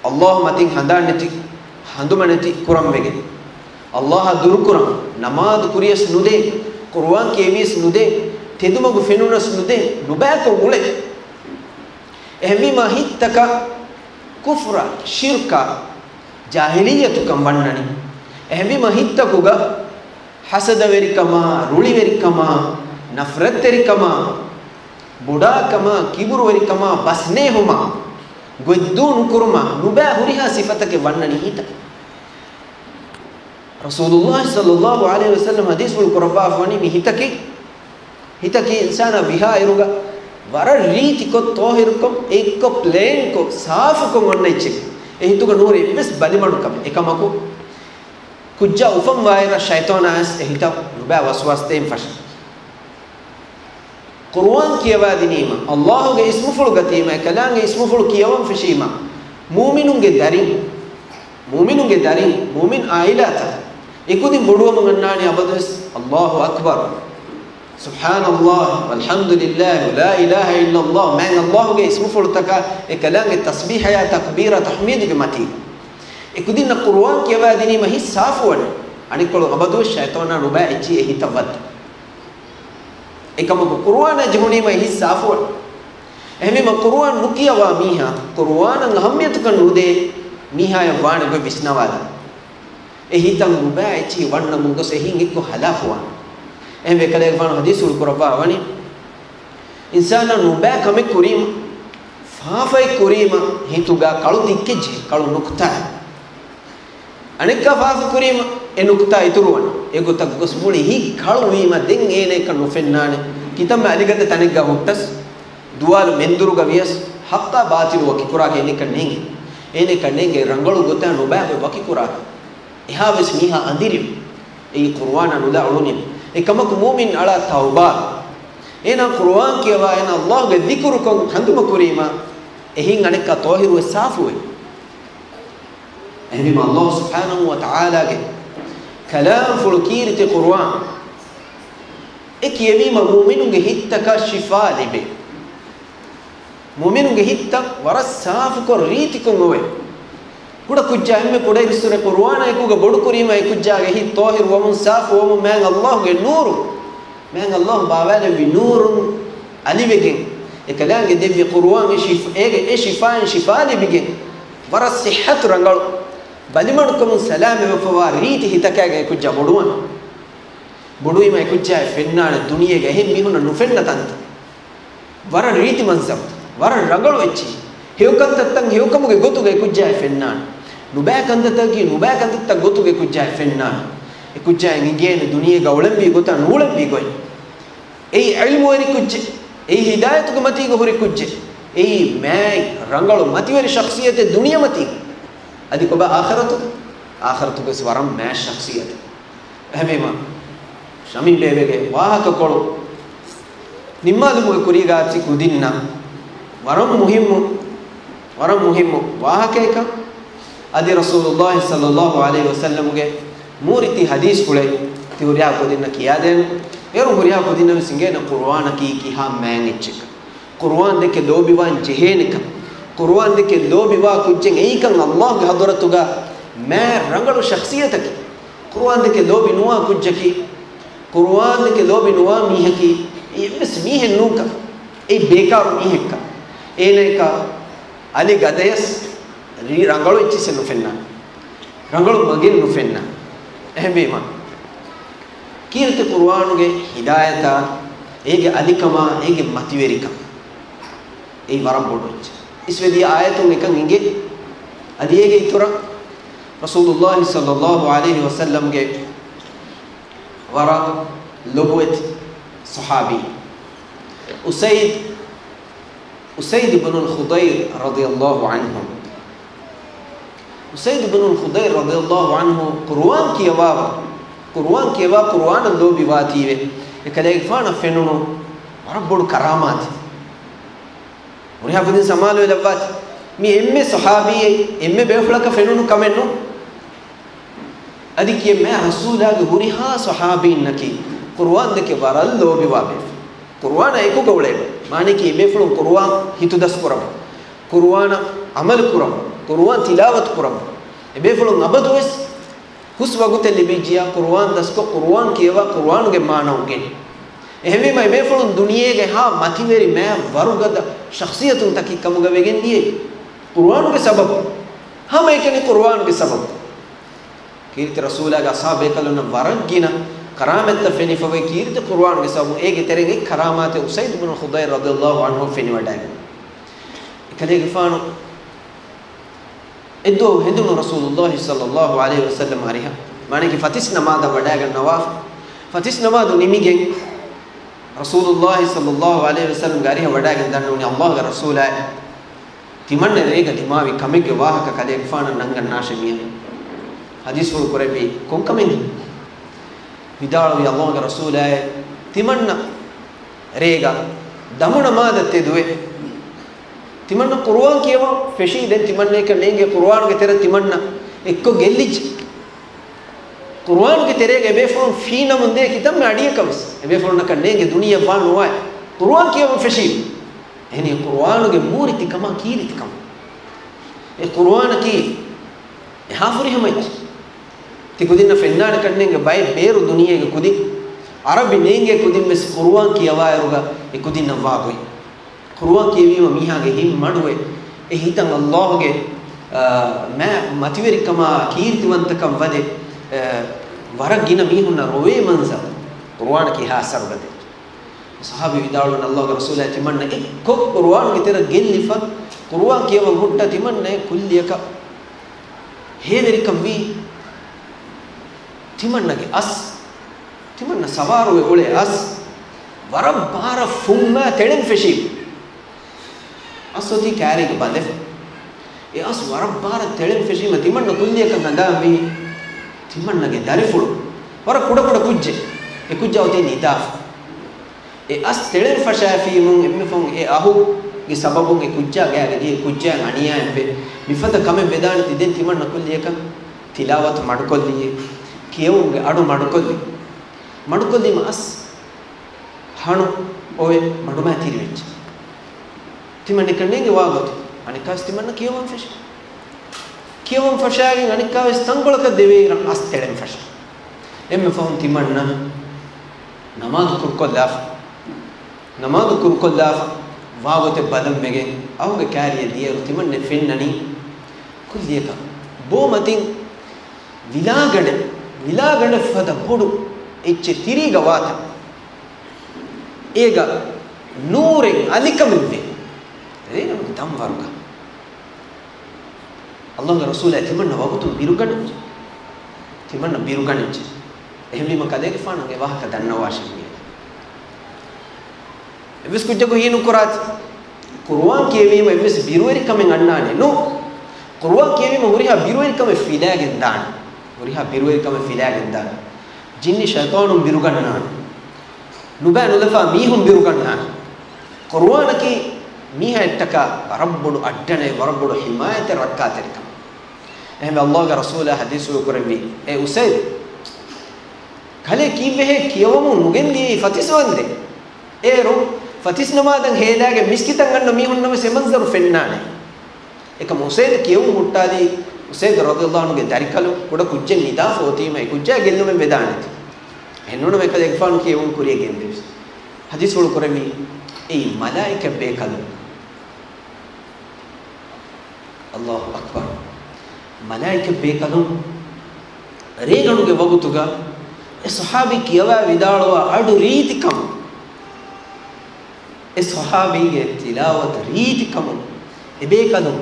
އައްލާހު މަތިން ހަނދާން ނެތި، ހަނދުމަ ނެތި ކުރަން ވެގެން، އައްލާހާ ދުރުކުރަން، ނަމާދު ކުރިޔަސް ނުދޭ، ޤުރުއާން ކިޔެވިޔަސް ނުދޭ، ތެދުމަގު ފެނުނަސް ނުދޭ، ނުބައިކޮށް އުޅޭ. އެހެންވީމާ ހިތްތަކަށް ކުފްރާ، ޝިރްކާ، ޖާހިލިއްޔަތުކަން ވަންނަނީ. އެހެންވީމާ ހިތްތަކުގަ ހަސަދަވެރިކަމާ، ރުޅިވެރިކަމާ، ނަފްރަތްތެރިކަމާ، ބޮޑާކަމާ، ކިބުރުވެރިކަމާ، ބަސްނޭހުމާ، ގޮތްދޫ ނުކުރުމާ، ނުބައި ހުރިހާ ސިފަތަކެއް ވަންނަނީ ހިތަށް. ރަސޫލުﷲ ޞައްލައްލާހު ޢަލައިހި ވަސައްލަމް ޙަދީޘްފުޅު ކުރައްވާފަވަނީ މި ހިތަކީ، ހިތަކީ އިންސާނާ ވިހާ އިރުގަ ވަރަށް ރީތިކޮށް، ޠާހިރުކޮށް، އެއްކޮށް، ޕްލޭންކޮށް، ސާފުކޮށް އޮންނަ އެއްޗެއް. އެ ހިތުގަ ނޫން އެއްވެސް ބަލިމަޑުކަމެއް. އެކަމަކު، ކުއްޖާ އުފަންވާއިރަށް ޝައިޠާނާ އައިސް އެ ހިތަށް ނުބައި ވަސްވާސް ދޭން ފަށޭ. ޤުރުއާން ކިޔަވާދިނީމަ، އައްލާހުގެ އިސްމުފުޅު ގަތީމަ، އެކަލާނގެ އިސްމުފުޅު ކިޔަވަން ފެށީމަ، މޫމިނުންގެ ދަރިން، މޫމިނުންގެ ދަރިން، މޫމިން އާއިލާތައް އެކުދިން ބޮޑުވަމުން އަންނާނީ އަބަދުވެސް، އައްލާހު އަކްބަރު، ސުބްޙާނައްލާހި، ވަލްޙަމްދުލިއްލާހި، ވަލާ އިލާހަ އިއްލައްލާހު، މާތް އައްލާހުގެ އިސްމުފުޅުތަކާ އެކަލާނގެ ތަސްބީޙަޔާ ތަކްބީރާ ތަޙްމީދުގެ މަތީގަ. އެކުދިންނަށް ޤުރުއާން ކިޔަވާދިނީމަ ހިތް ސާފުވަނީ. އަނެއްކޮޅު އަބަދުވެސް ޝައިޠާނާ ނުބައި އެއްޗިހި އެ ހިތަށް ވައްދަން. އެކަމަކު ޤުރުއާނާ ޖެހުނީމަ ހިތް ސާފުވަން. އެހެންވީމަ ޤުރުއާން ނުކިޔަވާ މީހާ، ޤުރުއާނަށް އަހައްމިޔަތުކަން ނުދޭ މީހާޔަށް ވާނެ ގޮތް ވިސްނަވާލަން. އެ ހިތަށް ނުބައި އެއްޗިހި ވަންނަމުން ގޮސް އެހީން އެއްކޮށް ހަލާކުވާނެ. އެހެންވެ ކަލޭގެފާނު ޙަދީޘްފުޅު ކުރައްވާ ވަނީ، އިންސާނާ ނުބައި ކަމެއް ކުރީމަ، ފާފައެއް ކުރީމަ، ހިތުގަ ކަޅު ތިއްކެއްޖެ، ކަޅު ނުކުތާ. އަނެއްކާ ފާފަ ކުރީމަ އެ ނުކުތާ އިތުރުވަން. އެގޮތަށް ގޮސް މުޅި ހިތް ކަޅުވީމަ ދެން އޭނައަކަށް ނުފެންނާނެ. ކިތަންމެ އަލިގަދަ ތަނެއްގަ ހުއްޓަސް، ދުވާލު މެންދުރުގަ ވިޔަސް، ޙައްޤާ ބާޠިލު ވަކިކުރާކަށް އޭނައަކަށް ނޭނގޭ. އޭނައަކަށް ނޭނގޭ ރަނގަޅު ގޮތާ ނުބައި ގޮތް ވަކިކުރާކަށް. އެހާވެސް މީހާ އަނދިރިވި. އެއީ ޤުރުއާނާ ނުލާ އުޅުނީމަ. އެކަމަކު މުއުމިން އަޅާ ތައުބާ. އޭނާ ޤުރުއާން ކިޔަވާ، އޭނާ އައްލާހުގެ ޛިކުރުކޮށް ހަނދުމަ ކުރީމަ، އެހީން އަނެއްކާ ޠާހިރުވެ ސާފުވެ. އެހެންވީމަ އައްލާހު ސުބްޙާނަހު ވަ ތަޢާލާގެ ކަލާމްފުޅު ކީރިތި ޤުރުއާން އެ ކިޔެވީމަ މުއުމިނުންގެ ހިތްތަކަށް ޝިފާ ލިބޭ. މުއުމިނުންގެ ހިތްތައް ވަރަށް ސާފުކޮށް ރީތިކޮށް އޮވޭ. ކުޑަ ކުއްޖާ އެންމެ ކުޑައިރުއްސުރެ ޤުރުއާނާ އެކުގަ ބޮޑުކުރީމަ އެ ކުއްޖާގެ ހިތް ޠާހިރު ވަމުން ސާފު ވަމުން މާތް އައްލާހުގެ ނޫރު، މާތް އައްލާހު ބާވާލެއްވި ނޫރުން އަލިވެގެން، އެކަލާނގެ ދެއްވި ޤުރުއާން އެ ޝިފް-، އޭގެ އެ ޝިފާއިން ޝިފާ ލިބިގެން، ވަރަށް ޞިއްޙަތު ރަނގަޅު، ބަލިމަޑުކަމުން ސަލާމަތްވެފަވާ ރީތި ހިތަކާގެ އެ ކުއްޖާ ބޮޑުވަން. ބޮޑުވީމަ އެ ކުއްޖާއެއް ފެންނާނެ ދުނިޔޭގެ އެހެން މީހުންނަށް ނުފެންނަ ތަންތަން. ވަރަށް ރީތި މަންޒަރު، ވަރަށް ރަނގަޅު އެއްޗިހި. ހެޔޮކަންތައްތައް ހެޔޮކަމުގެ ގޮތުގައި ކުއްޖާއެއް ފެންނާނެ. ނުބައި ކަންތައްތަކީ ނުބައި ކަންތައްތައް ގޮތުގައި ކުއްޖާއެއް ފެންނާނެ. އެ ކުއްޖާއަށް އިނގޭނެ ދުނިޔޭގަ އުޅެންވީ ގޮތާ ނޫޅެންވީ ގޮތް. އެއީ ޢިލްމުވެރި ކުއްޖެއް. އެއީ ހިދާޔަތުގެ މަތީގަ ހުރި ކުއްޖެއް. އެއީ މާތް ރަނގަޅު މަތިވެރި ޝަޚްޞިއްޔަތެއް ދުނިޔެމަތީގަ. އަދި ކޮބާ އާޚިރަތު؟ އާޚިރަތުގަސް ވަރަށް މާތް ޝަޚްޞިއްޔަތެއް. އެހެންވީމަ، ޝަމީމް ބޭބެގެ ވާހަކަކޮޅު ނިންމާލުމުގެ ކުރީގާ ތި ކުދިންނަށް ވަރަށް މުހިއްމު، ވަރަށް މުހިއްމު ވާހަކައެއްކަން، އަދި ރަސޫލުﷲ ޞައްލައްލާހު ޢަލައިހި ވަސައްލަމުގެ ނޫރީ ތި ޙަދީޘްފުޅެއް ތި ހުރިހާ ކުދިންނަށް ކިޔާދޭން. އޭރު ހުރިހާ ކުދިންނަށް ވެސް އިނގޭނެ ޤުރުއާނަކީ ކިހާ މާތް އެއްޗެއްކަން. ޤުރުއާން ދެކެ ލޯބިވާން ޖެހޭނެކަން. ޤުރުއާން ދެކެ ލޯބިވާ ކުއްޖެއް އެއީކަން އައްލާހުގެ ޙަޟްރަތުގަ މާތް ރަނގަޅު ޝަޚްޞިއްޔަތަކީ. ޤުރުއާން ދެކެ ލޯބި ނުވާ ކުއްޖަކީ، ޤުރުއާން ދެކެ ލޯބި ނުވާ މީހަކީ، އެއްވެސް މީހެއް ނޫންކަން. އެއީ ބޭކާރު މީހެއްކަން. އޭނައަކަށް އަލި ގަދަޔަސް ރީ ރަނގަޅު އެއްޗިއްސެއް ނުފެންނާނެ. ރަނގަޅު މަގެއް ނުފެންނާނެ. އެހެންވީމަ، ކީރިތި ޤުރުއާނުގެ ހިދާޔަތާ، އޭގެ އަލިކަމާ، އޭގެ މަތިވެރިކަން، އެއީ ވަރަށް ބޮޑު އެއްޗެއް. އިސްވެދިޔަ އާޔަތުން އެކަން އެނގޭ. އަދި އޭގެ އިތުރަށް ރަސޫލުﷲ ޞައްލަﷲ ޢަލައިހި ވަސައްލަމްގެ ވަރަށް ލޮބުވެތި ޞަޙާބީ އުސައިދު، އުސައިދު ބުނުލް ޚުޟައިރު ރަޟިޔަﷲ ޢަންހު. އުސައިދު ބުނުލް ޚުޟައިރު ރަޟިޔަﷲ ޢަންހު ޤުރުއާން ކިޔަވާ، ޤުރުއާން ކިޔަވާ، ޤުރުއާނަށް ލޯބިވާތީވެ، އެކަލޭގެފާނަށް ފެނުނު ވަރަށް ބޮޑު ކަރާމާތެއް. ހުރިހާ ކުދިން ސަމާލުވެލައްވާތި. މި އެންމެ ޞަޙާބީއެއް، އެންމެ ބޭފުޅަކަށް ފެނުނު ކަމެއް ނޫން. އަދި ކިޔެއްމެ ރަސޫލާގެ ހުރިހާ ޞަޙާބީންނަކީ ޤުރުއާންދެކެ ވަރަށް ލޯބިވާ ބޭފުޅުން. ޤުރުއާނާ އެކުގަ އުޅޭ. މާނައަކީ އެބޭފުޅުން ޤުރުއާން ހިތުދަސް ކުރަމު، ޤުރުއާނަށް ޢަމަލު ކުރަމު، ޤުރުއާން ތިލާވަތު ކުރަމު. އެބޭފުޅުން އަބަދުވެސް ހުސް ވަގުތެއް ލިބިއްޖިޔާ، ޤުރުއާން ދަސްކޮށް، ޤުރުއާން ކިޔަވާ، ޤުރުއާނުގެ މާނަ އުނގެނި. އެހެންވީމަ، އެބޭފުޅުން ދުނިޔޭގެ ހާ މަތިވެރި މާތް ވަރުގަދަ ޝަޚްޞިއްޔަތުންތަކެއް ކަމުގަ ވެގެން ދިޔައީ ޤުރުއާނުގެ ސަބަބުން. ހަމައެކަނި ޤުރުއާނުގެ ސަބަބުން. ކީރިތި ރަސޫލާގެ އަޞްޙާބޭކަލުންނަށް ވަރަށް ގިނަ ކަރާމަތްތައް ފެނިފަވޭ، ކީރިތި ޤުރުއާނުގެ ސަބަބުން. އޭގެ ތެރެއިން އެއް ކަރާމާތެއް އުސައިދު ބުނު ޚުޟައިރު ރަޟިޔަﷲ ޢަންހު ފެނިވަޑައިގަންނަވާ. އެކަލޭގެފާނު އެއްދުވަހު ހެނދުނު ރަސޫލުﷲ ޞައްލަﷲ ޢަލައިހި ވަސައްލަމް އަރިހަށް، މާނައަކީ ފަތިސް ނަމާދަށް ވަޑައިގަންނަވާފަ. ފަތިސް ނަމާދު ނިމިގެން ރަސޫލުﷲ ޞައްލަﷲ ޢަލައިހި ވަސައްލަމްގެ އަރިހަށް ވަޑައިގެން ދަންނަވަނީ، ﷲގެ ރަސޫލާއޭ، ތިމަންނަ ރޭގަ ދިމާވި ކަމެއްގެ ވާހަކަ ކަލޭގެފާނަށް ނަންގަންނާށޭ މިއަދު. ޙަދީޘްފުޅު ކުރެއްވީ ކޮން ކަމެއް؟ ވިދާޅުވީ، ﷲގެ ރަސޫލާއޭ، ތިމަންނަ ރޭގަ ދަމު ނަމާދަށް ތެދުވެ، ތިމަންނަ ޤުރުއާން ކިޔަވަން ފެށީ. ދެން ތިމަންނައަކަށް ނޭނގޭ ޤުރުއާނުގެ ތެރެ ތިމަންނަ އެއްކޮށް ގެއްލިއްޖެ. ޤުރުއާނުގެ ތެރޭގަ އެބޭފުޅުން ފީނަމުން ދޭ ކިތަންމެ އަޑިއަކަށް ވެސް އެބޭފުޅުންނަކަށް ނޭނގެ ދުނިޔެއަށް ވާ ނުވާ ޤުރުއާން ކިޔަވަން ފެށީ. އެހެނީ ޤުރުއާނުގެ މޫރިތިކަމާ ކީރިތިކަމާ. އެ ޤުރުއާނަކީ އެހާ ފުރިހަމަ އެއްޗެއް. ތި ކުދިންނަށް ފެންނާނެ ކަންނޭނގެ ބައެއް ބޭރު ދުނިޔޭގެ ކުދިން، އަރަބި ނޭނގޭ ކުދިން ވެސް ޤުރުއާން ކިޔަވާއިރުގަ އެ ކުދިންނަށް ވާ ގޮތް. ޤުރުއާން ކިޔެވީމަ މީހާގެ ހިތް މަޑުވެ، އެ ހިތަށް ﷲގެ، އާ، މާ-، މަތިވެރިކަމާ ކީރިތިވަންތަކަން ވަދެ، އާ، ވަރަށް ގިނަ މީހުންނަށް ރޮވޭ މަންޒަރު ޤުރުއާނަކީ އެހާ އަސަރުގަދަ. ޞަޙާބީ ވިދާޅުވަނީ، ﷲގެ ރަސޫލާ ތިމަންނަ އެއްކޮށް ޤުރުއާނުގެ ތެރެ ގެއްލިފަ، ޤުރުއާން ކިޔަވަން ހުއްޓާ ތިމަންނަ އެ ކުއްލިއަކަށް ހޭވެރިކަން ވީ. ތިމަންނަގެ އަސް، ތިމަންނަ ސަވާރުވެ އުޅޭ އަސް ވަރަށް ބާރަށް ފުންމާ ތެޅެން ފެށީ. އަސް އޮތީ ކާރީގަ ބަނދެފަ. އެ އަސް ވަރަށް ބާރަށް ތެޅެން ފެށީމަ ތިމަންނަ ކުއްލިއަކަށް ހަނދާންވީ ތިމަންނަގެ ދަރިފުޅު. ވަރަށް ކުޑަކުޑަ ކުއްޖެއް. އެ ކުއްޖާ އޮތީ ނިދާފަ. އެ އަސް ތެޅެން ފަށާފީމުން އެންމެ ފަހުން އެ އަހުގެ ސަބަބުން އެ ކުއްޖާ ގާގަ ދިޔަ އެ ކުއްޖާއަށް އަނިޔާއެއް ވެ. މިފަދަ ކަމެއް ވެދާނެތީ ދެން ތިމަންނަ ކުއްލިއަކަށް ތިލާވަތު މަޑުކޮށްލިއޭ. ކިޔެވުމުގެ އަޑު މަޑުކޮށްލި. މަޑުކޮށްލީމަ އަސް ހަނު އޮވެ މަޑުމާތިރިވެއްޖެ. ތިމަންނަކަށް ނޭނގެ ވާގޮތު. އަނެއްކާވެސް ތިމަންނަ ކިޔަވަން ފެށި. ކިޔަވަން ފަށާގެން އަނެއްކާވެސް ތަންކޮޅަކަށް ދެވޭއިރަށް އަސް ތެޅެން ފަށި. އެންމެ ފަހުން ތިމަންނަ ނަމާދު ކުރުކޮށްލާފަ. ނަމާދު ކުރުކޮށްލާފަ ވާގޮތެއް ބަލަން ވެގެން އަހުގެ ކާރިއަށް ދިޔައިރު ތިމަންނަ ފެންނަނީ ކުއްލިއަކަށް ބޯ މަތިން ވިލާގަނޑެއް، ވިލާގަނޑެއް ފަދަ ބޮޑު އެއްޗެއް ތިރީގަ ވާތަން. އޭގަ ނޫރެއް އަލިކަމެއްވޭ. ރޭގަނޑުގެ ދަންވަރުގަ. ﷲގެ ރަސޫލާ ތިމަންނަ ވަގުތުން ބިރުގަނެއްޖެ. ތިމަންނަ ބިރުގަނެއްޖެ. އެހެންވީމަ ކަލޭގެފާނަށް އެ ވާހަކަ ދަންނަވާށޭ. އެއްވެސް ކުއްޖަކު ހީނުކުރާތި. ޤުރުއާން ކިޔެވީމަ އެއްވެސް ބިރުވެރިކަމެއް އަންނާނެ ނޫ. ޤުރުއާން ކިޔެވީމަ ހުރިހާ ބިރުވެރިކަމެއް ފިލާގެން ދާނެ. ހުރިހާ ބިރުވެރިކަމެއް ފިލާގެން ދާނެ. ޖިންނި ޝައިޠާނުން ބިރުގަންނާނެ. ނުބައި ނުލަފާ މީހުން ބިރުގަންނާނެ. ޤުރުއާނަކީ މީހާއަށްޓަކާ ވަރަށް ބޮޑު އައްޑަނެއް، ވަރަށް ބޮޑު ޙިމާޔަތެއް، ރައްކާތެރިކަމެއް. އެހެންވެ، ﷲގެ ރަސޫލާ ޙަދީޘްފުޅު ކުރެއްވީ، އޭ އުސައިދު، ކަލޭ ކީއްވެހޭ ކިޔަވަމުން ނުގެންދިޔައީ ފަތިސް ވަންދެން؟ އޭރު ފަތިސް ނަމާދަށް ހޭލާގެން މިސްކިތަށް އަންނަ މީހުންނަށް ވެސް އެ މަންޒަރު ފެންނާނެ. އެކަމަކު އުސައިދު ކިޔެވުން ހުއްޓާލީ، އުސައިދު ރަޟިޔަﷲ ޢަންހުގެ ދަރިކަލުން ކުޑަ ކުއްޖެއް ނިދާފަ އޮތީމަ އެ ކުއްޖާ ގެއްލުމެއް ވެދާނެތީ. އެހެންނޫނަމަ އެކަލޭގެފާނު ކިޔެވުން ކުރިޔަށް ގެންދެވި. ޙަދީޘްފުޅު ކުރެއްވީ، އެއީ މަލާއިކަ ބޭކަލުން. ﷲ އަކްބަރު. މަލާއިކަ ބޭކަލުން ރޭގަނޑުގެ ވަގުތުގަ އެ ޞަޙާބީ ކިޔަވާ ވިދާޅުވާ އަޑު ރީތިކަމުން، އެ ޞަޙާބީގެ ތިލާވަތު ރީތިކަމުން އެބޭކަލުން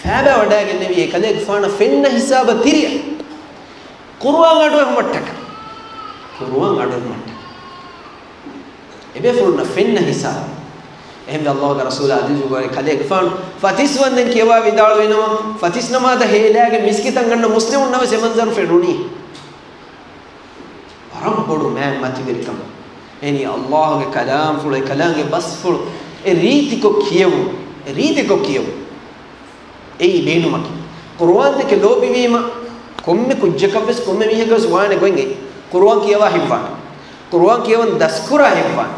ފައިބާ ވަޑައިގެންނެވި އެކަލޭގެފާނަށް ފެންނަ ހިސާބަށް ތިރިއަށް ޤުރުއާން އަޑުއެހުމަށްޓަކާ. ޤުރުއާން އަޑުއެހުމަށްޓަކާ. އެބޭފުޅުންނަށް ފެންނަ ހިސާބަށް. އެހެންވެ އައްލާހުގެ ރަސޫލާ ޙަދީޘް ކުރެއްވި ކަލޭގެފާނު ފަތިސް ވަންދެން ކިޔަވާ ވިދާޅުވިނަމަ، ފަތިސް ނަމާދަށް ހޭލާގެން މިސްކިތަށް އަންނަ މުސްލިމުންނަށް ވެސް އެ މަންޒަރު ފެނުނީ. ވަރަށް ބޮޑު މާތް މަތިވެރިކަމެއް. އެނީ އައްލާހުގެ ކަލާމްފުޅު، އެ ކަލާމްގެ ބަސްފުޅު، އެ ރީތިކޮށް ކިޔެވުން، އެ ރީތިކޮށް ކިޔެވުން. އެއީ ބޭނުމަކީ. ޤުރުއާންދެކެ ލޯބިވީމަ، ކޮންމެ ކުއްޖަކަށްވެސް، ކޮންމެ މީހަކަށްވެސް ވާނެ ގޮތްގެ ޤުރުއާން ކިޔަވާ ހިތްވާނެ. ޤުރުއާން ކިޔަވަން ދަސްކުރާ ހިތްވާނެ.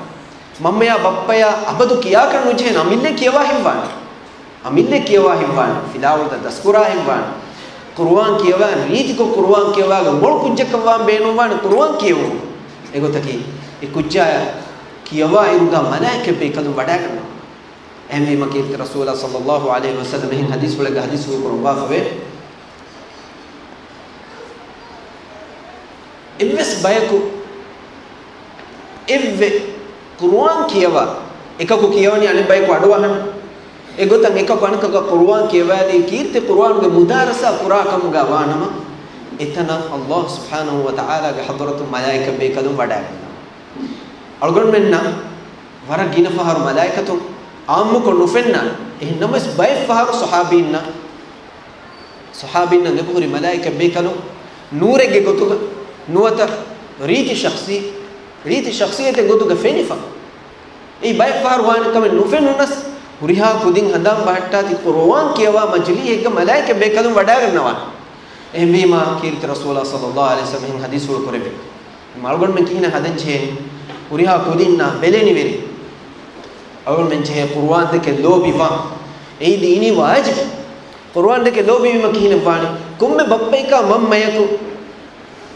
މަންމަޔާ ބައްޕަޔާ އަބަދު ކިޔާކަށް ނުޖެހޭނެ، އަމިއްލަ ކިޔަވާ ހިތްވާނެ. އަމިއްލަ ކިޔަވާ ހިތްވާނެ. ފިލާވަޅުތައް ދަސްކުރާ ހިތްވާނެ. ޤުރުއާން ކިޔަވާ ރީތިކޮށް، ޤުރުއާން ކިޔަވާގެ މޮޅު ކުއްޖަކަށް ވާން ބޭނުންވާނެ ޤުރުއާން ކިޔެވުން. އެގޮތަކީ، އެ ކުއްޖާޔަށް ކިޔަވާ އިރުގަ މަލާއިކަތް ބޭކަލުން ވަޑައިގަންނަވާ. އެހެންވީމަ ކީރިތި ރަސޫލާ ޞައްލައްލާހު ޢަލައިހި ވަސައްލަމަ އެހެން ޙަދީޘްފުޅެއްގަ ޙަދީޘްފުޅު ކުރައްވާފަވޭ. އެއްވެސް ބަޔަކު އެއްވެ ޤުރުއާން ކިޔަވާ، އެކަކު ކިޔަވަނީ އަނެއް ބަޔަކު އަޑުއަހަން. އެގޮތަށް އެކަކު އަނެކަކަށް ޤުރުއާން ކިޔަވާދީ ކީރިތި ޤުރުއާނުގެ މުދާރަސާ ކުރާ ކަމުގަ ވާނަމަ، އެތަނަށް އައްލާހު ސުބްޙާނަހު ވަތަޢާލާގެ ޙަޟްރަތުން މަލާއިކަތް ބޭކަލުން ވަޑައިގަންނަވާ. އަޅުގަނޑުމެންނަށް ވަރަށް ގިނަ ފަހަރު މަލާއިކަތުން ޢާއްމުކޮށް ނުފެންނާނެ. އެހެން ނަމަވެސް ބައެއް ފަހަރު ޞަޙާބީންނަށް، ޞަޙާބީންނަށް އެބަހުރި މަލާއިކަތް ބޭކަލުން ނޫރެއްގެ ގޮތުގަ ނުވަތަ ރީތި ޝަޚްޞީ، ރީތި ޝަޚްޞިއްޔަތެއް ގޮތުގަ ފެނިފަ. އެއީ ބައެއް ފަހަރު ވާނެ ކަމެއް ނުފެނުނަސް، ހުރިހާ ކުދިން ހަނދާން ބަހައްޓާތީ ޤުރުއާން ކިޔަވާ މަޖިލީހެއްގަ މަލާއިކަތް ބޭކަލުން ވަޑައިގަންނަވާނެ. އެހެންވީމާ ކީރިތި ރަސޫލާ ޞައްލައްލާހު ޢަލައިހި ވަސައްލަމަ އެހެން ޙަދީޘްފުޅު ކުރެއްވި. އަޅުގަނޑުމެން ކިހިނެއް ހަދަން ޖެހޭނީ؟ ހުރިހާ ކުދިންނާ ބެލެނިވެރި އަޅުގަނޑުމެން ޖެހޭ ޤުރުއާންދެކެ ލޯބިވާން. އެއީ ދީނީ ވާޖިބެއް. ޤުރުއާންދެކެ ލޯބިވީމަ ކިހިނެއް ވާނީ؟ ކޮންމެ ބައްޕައަކާ މަންމަޔަކު،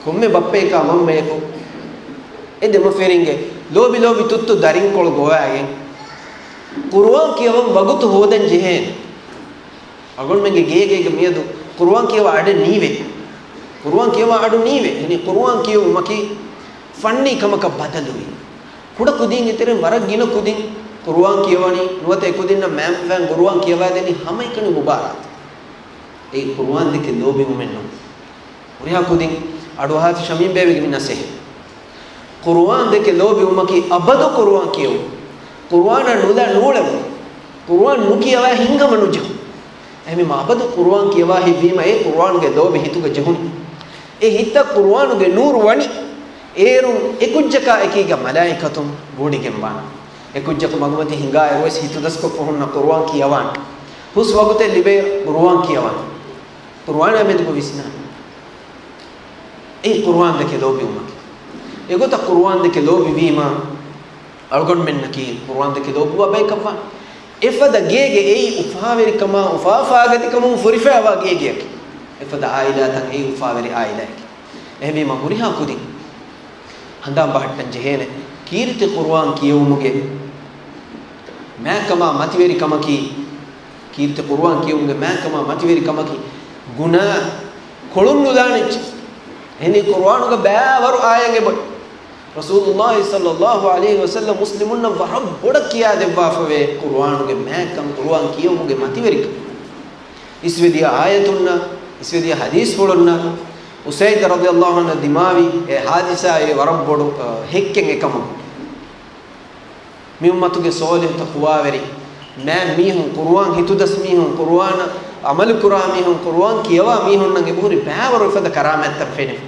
ކޮންމެ ބައްޕައަކާ މަންމަޔަކު އެ ދެމަފިރިންގެ ލޯބި ލޯބި ތުއްތު ދަރިންކޮޅު ގޮވައިގެން ޤުރުއާން ކިޔަވަން ވަގުތު ހޯދަން ޖެހޭނެ. އަޅުގަނޑުމެންގެ ގޭގޭގެ މިއަދު ޤުރުއާން ކިޔަވާ އަޑެއް ނީވޭ. ޤުރުއާން ކިޔަވާ އަޑު ނީވޭ. އެހެނީ ޤުރުއާން ކިޔެވުމަކީ ފަންނީ ކަމަކަށް ބަދަލުވީ. ކުޑަ ކުދީން އެތެރެން ވަރަށް ގިނަ ކުދިން ޤުރުއާން ކިޔަވަނީ، ނުވަތަ އެކުދިންނަށް މައިންބަފައިން ޤުރުއާން ކިޔަވައިދެނީ ހަމައެކަނި މުބާރާތަށް. އެއީ ޤުރުއާންދެކެ ލޯބިވުމެއް ނޫން. ހުރިހާ ކުދިން އަޑުއަހާތި ޝަމީމް ބޭބެގެ މި ނަސޭހަތް. ޤުރުއާންދެކެ ލޯބިވުމަކީ އަބަދު ޤުރުއާން ކިޔެވުން. ޤުރުއާނަށް ނުލާ ނޫޅެވުން. ޤުރުއާން ނުކިޔަވާ ހިނގަމަ ނުޖެހުން. އެހެންވީމަ އަބަދު ޤުރުއާން ކިޔަވާ ހިތްވީމަ އެ ޤުރުއާނުގެ ލޯބި ހިތުގަ ޖެހުނީ. އެ ހިތަށް ޤުރުއާނުގެ ނޫރު ވަނީ. އޭރުން އެކުއްޖަކާ އެކީގަ މަލާއިކަތުން ވޮޑިގެންވާނެ. އެކުއްޖަކު މަގުމަތި ހިނގާއިރުވެސް ހިތުދަސްކޮށްފަ ހުންނަ ޤުރުއާން ކިޔަވާނެ. ހުސް ވަގުތެއް ލިބޭ ޤުރުއާން ކިޔަވާނެ. ޤުރުއާނާ މެދުގަ ވިސްނާނެ. އެއީ ޤުރުއާންދެކެ ލޯބިވުމަކީ. އެގޮތަށް ޤުރުއާންދެކެ ލޯބިވީމާ، އަޅުގަނޑުމެންނަކީ ޤުރުއާންދެކެ ލޯބިވާ ބަޔަކަށްވާނެ. އެފަދަ ގޭގެ އެއީ އުފާވެރިކަމާ، އުފާ އުފާގަތިކަމުން ފުރިފައިވާ ގޭގެއަކީ. އެފަދަ އާއިލާތައް އެއީ އުފާވެރި އާއިލާއެކޭ. އެހެންވީމަ ހުރިހާ ކުދިން ހަނދާން ބަހައްޓަން ޖެހޭނެ، ކީރިތި ޤުރުއާން ކިޔެވުމުގެ މާތްކަމާ މަތިވެރިކަމަކީ، ކީރިތި ޤުރުއާން ކިޔެވުމުގެ މާތްކަމާ މަތިވެރިކަމަކީ، ގުނާ ކޮޅުން ނުލާނެއްޗެއް. އެހެނީ ޤުރުއާނުގަ ބައިވަރު އާޔަތް އެބަ. ރަސޫލުﷲ ޞައްލައްލާހު ޢަލައިހި ވަސައްލަމަ މުސްލިމުންނަށް ވަރަށް ބޮޑަށް ކިޔާދެއްވާފަވޭ ޤުރުއާނުގެ މާތްކަން، ޤުރުއާން ކިޔެވުމުގެ މަތިވެރިކަން. އިސްވެދިޔަ އާޔަތުންނަށް، އިސްވެދިޔަ ޙަދީޘްފުޅުންނަށް، އުސައިދު ރަޟިޔަﷲ ޢަންހު ދިމާވި އެ ޙާދިސާއެއް ވަރަށް ބޮޑު، އަ، ހެއްކެއް އެކަމުގަ. މި އުއްމަތުގެ ޞާލިޙު ތަޤްވާވެރި މާތް މީހުން، ޤުރުއާން ހިތުދަސް މީހުން، ޤުރުއާނަށް ޢަމަލުކުރާ މީހުން، ޤުރުއާން ކިޔަވާ މީހުންނަށް އެބަހުރި ބައިވަރު އެފަދަ ކަރާމާތްތައް ފެނިފަ.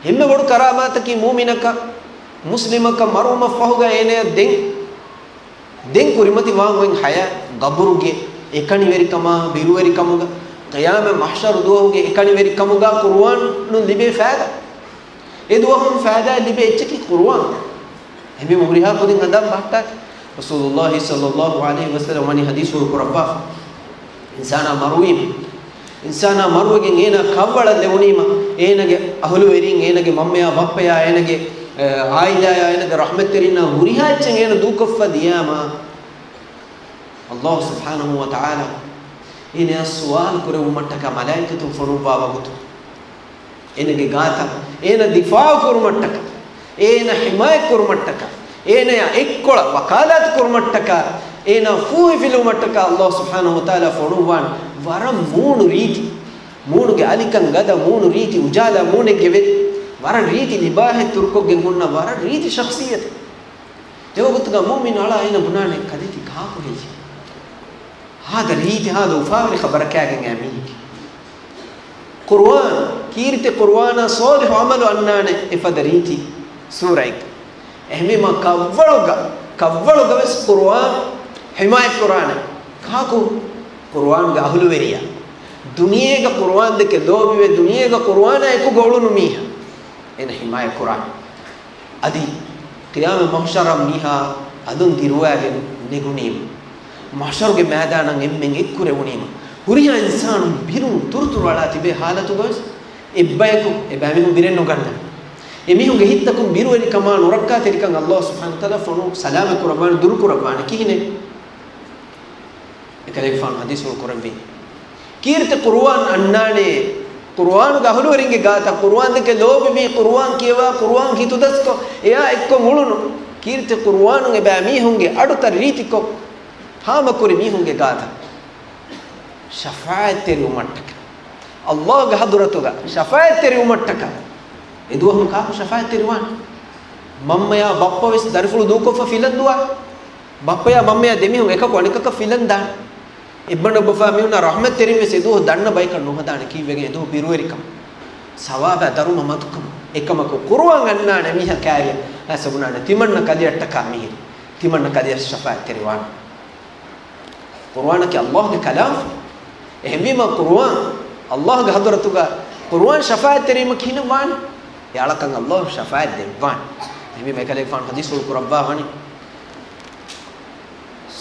އެންމެ ބޮޑު ކަރާމާތަކީ މުއުމިނަކަށް، މުސްލިމަކަށް މަރުވުމަށްފަހުގަ އޭނަޔަށް ދެން، ދެން ކުރިމަތިވާން އޮތް ޙަޔާތް، ޤަބުރުގެ އެކަނިވެރިކަމާ، ބިރުވެރިކަމުގަ، ޤިޔާމަތް މަޙްޝަރު ދުވަހުގެ އެކަނިވެރިކަމުގަ ޤުރުއާނުން ލިބޭ ފައިދާ. އެ ދުވަހުން ފައިދާ ލިބޭ އެއްޗަކީ ޤުރުއާން. އެހެންވީމަ ހުރިހާ ކުދިން ހަނދާން ބަހައްޓާ. ރަސޫލުﷲ ޞައްލައްލާހު ޢަލައިހި ވަސައްލަމަ ވަނީ ޙަދީޘްފުޅު ކުރައްވާފަ. އިންސާނާ މަރުވީމަ، އިންސާނާ މަރުވެގެން އޭނާ ކަށްވަޅަށް ލެވުނީމަ، އޭނަގެ އަހުލުވެރީން، އޭނަގެ މަންމަޔާ ބައްޕަޔާ، އޭނަގެ، އެ، އާއިލާޔާ، އޭނަގެ ރަޙްމަތްތެރިންނާ ހުރިހާ އެއްޗެއް އޭނަ ދޫކޮށްފަ ދިޔާމަ، ﷲ ސުބްޙާނަހޫ ވަތަޢާލާ އޭނަޔާ ސުވާލު ކުރެއްވުމަށްޓަކާ މަލާއިކަތުން ފޮނުއްވާ ވަގުތު، އޭނަގެ ގާތަށް އޭނަ ދިފާޢު ކުރުމަށްޓަކާ، އޭނަ ޙިމާޔަތް ކުރުމަށްޓަކާ، އޭނަޔާ އެއްކޮޅަށް ވަކާލާތު ކުރުމަށްޓަކާ، އޭނާ ފޫހިފިލުވުމަށްޓަކާ ﷲ ސުބްޙާނަހޫ ވަތަޢާލާ ފޮނުއްވާނެ. ވަރަށް މޫނު ރީތި، މޫނުގެ އަލިކަން ގަދަ، މޫނު ރީތި އުޖާލާ މޫނެއްގެ ވެރި، ވަރަށް ރީތި ލިބާހެއް ތުރުކޮށްގެން ހުންނަ ވަރަށް ރީތި ޝަޚްޞިއްޔަތެއް. އެވަގުތުގަ މުއުމިން އަޅާ އޭނަ ބުނާނެ ކަލޭ ތި ކާކު ހެއްޔޭ؟ ހާދަ ރީތި ހާދަ އުފާވެރި ޚަބަރަކާގެން އައި މީހެކޭ. ޤުރުއާން، ކީރިތި ޤުރުއާނާ ޞާލިޙު ޢަމަލު އަންނާނެ އެފަދަ ރީތި ސޫރައެއްގަ. އެހެންވީމަ ކަށްވަޅުގަ، ކަށްވަޅުގަވެސް ޤުރުއާން ޙިމާޔަތްކުރާނެ. ކާކު؟ ޤުރުއާންގެ އަހުލުވެރިޔާ. ދުނިޔޭގަ ޤުރުއާން ދެކެ ލޯބިވެ، ދުނިޔޭގަ ޤުރުއާނާ އެކުގަ އުޅުނު މީހާ. އޭނަ ޙިމާޔަތްކުރާނެ. އަދި ޤިޔާމަތް މަޙްޝަރަށް މީހާ އަލުން ދިރުވާގެން ނެގުނީމަ، މަޙްޝަރުގެ މައިދާނަށް އެންމެން އެއްކުރެވުނީމަ، ހުރިހާ އިންސާނުން ބިރުން ތުރުތުރު އަޅާ ތިބޭ ޙާލަތުގަވެސް އެއްބަޔަކު އެބައިމީހުން ބިރެއް ނުގަންނަން. އެމީހުންގެ ހިތްތަކުން ބިރުވެރިކަމާ ނުރައްކާތެރިކަން ﷲ ސުބްޙާނަހޫ ވަތަޢާލާ ފޮނު ސަލާމަތް ކުރައްވާނެ، ދުރުކުރައްވާނެ. ކިހިނެއް؟ އެކަލޭގެފާނު ޙަދީޘްފުޅު ކުރެއްވީ، ކީރިތި ޤުރުއާން އަންނާނެ، ޤުރުއާނުގެ އަހުލުވެރިންގެ ގާތަށް، ޤުރުއާން ދެކެ ލޯބިވީ، ޤުރުއާން ކިޔަވާ، ޤުރުއާން ހިތުދަސްކޮށް، އެއާ އެއްކޮށް އުޅުނު، ކީރިތި ޤުރުއާނުން އެބައިމީހުންގެ އަޑުތައް ރީތިކޮށް، ހާމަކުރި މީހުންގެ ގާތަށް ޝަފާޢަތްތެރިވުމަށްޓަކާ، ﷲގެ ޙަޟްރަތުގަ ޝަފާޢަތްތެރިވުމަށްޓަކާ، އެދުވަހު ކާކު ޝަފާޢަތްތެރިވާނެ؟ މަންމަޔާ ބައްޕަވެސް ދަރިފުޅު ދޫކޮށްފަ ފިލަން ދުވާ. ބައްޕަޔާ މަންމަޔާ ދެމީހުން އެކަކު އަނެކަކަށް ފިލަން ދާނެ. އެއްބަނޑު އެއްބަފާ މީހުންނާ ރަޙްމަތްތެރިން ވެސް އެދުވަހު ދަންނަ ބަޔަކަށް ނުހަދާނެ. ކީއްވެގެން؟ އެދުވަހު ބިރުވެރިކަމަށް، ސަވާބާ ދަރުމަ މަދުކަމަށް. އެކަމަކު ޤުރުއާން އަންނާނެ މީހާ ކާރިއަށް އައިސް ބުނާނެ، ތިމަންނަ ކަލެއަށްޓަކާ މިހިރީ، ތިމަންނަ ކަލެއަށް ޝަފާޢަތްތެރިވާނެ. ޤުރުއާނަކީ ﷲގެ ކަލާމް. އެހެންވީމަ ޤުރުއާން، ﷲގެ ޙަޟްރަތުގަ ޤުރުއާން ޝަފާޢަތްތެރިވީމަ ކިހިނެއް ވާނެ؟ އެ އަޅަކަށް ﷲ ޝަފާޢަތް ދެއްވާނެ. އެހެންވީމަ އެކަލޭގެފާނު ޙަދީޘްފުޅު ކުރައްވާ ވަނީ،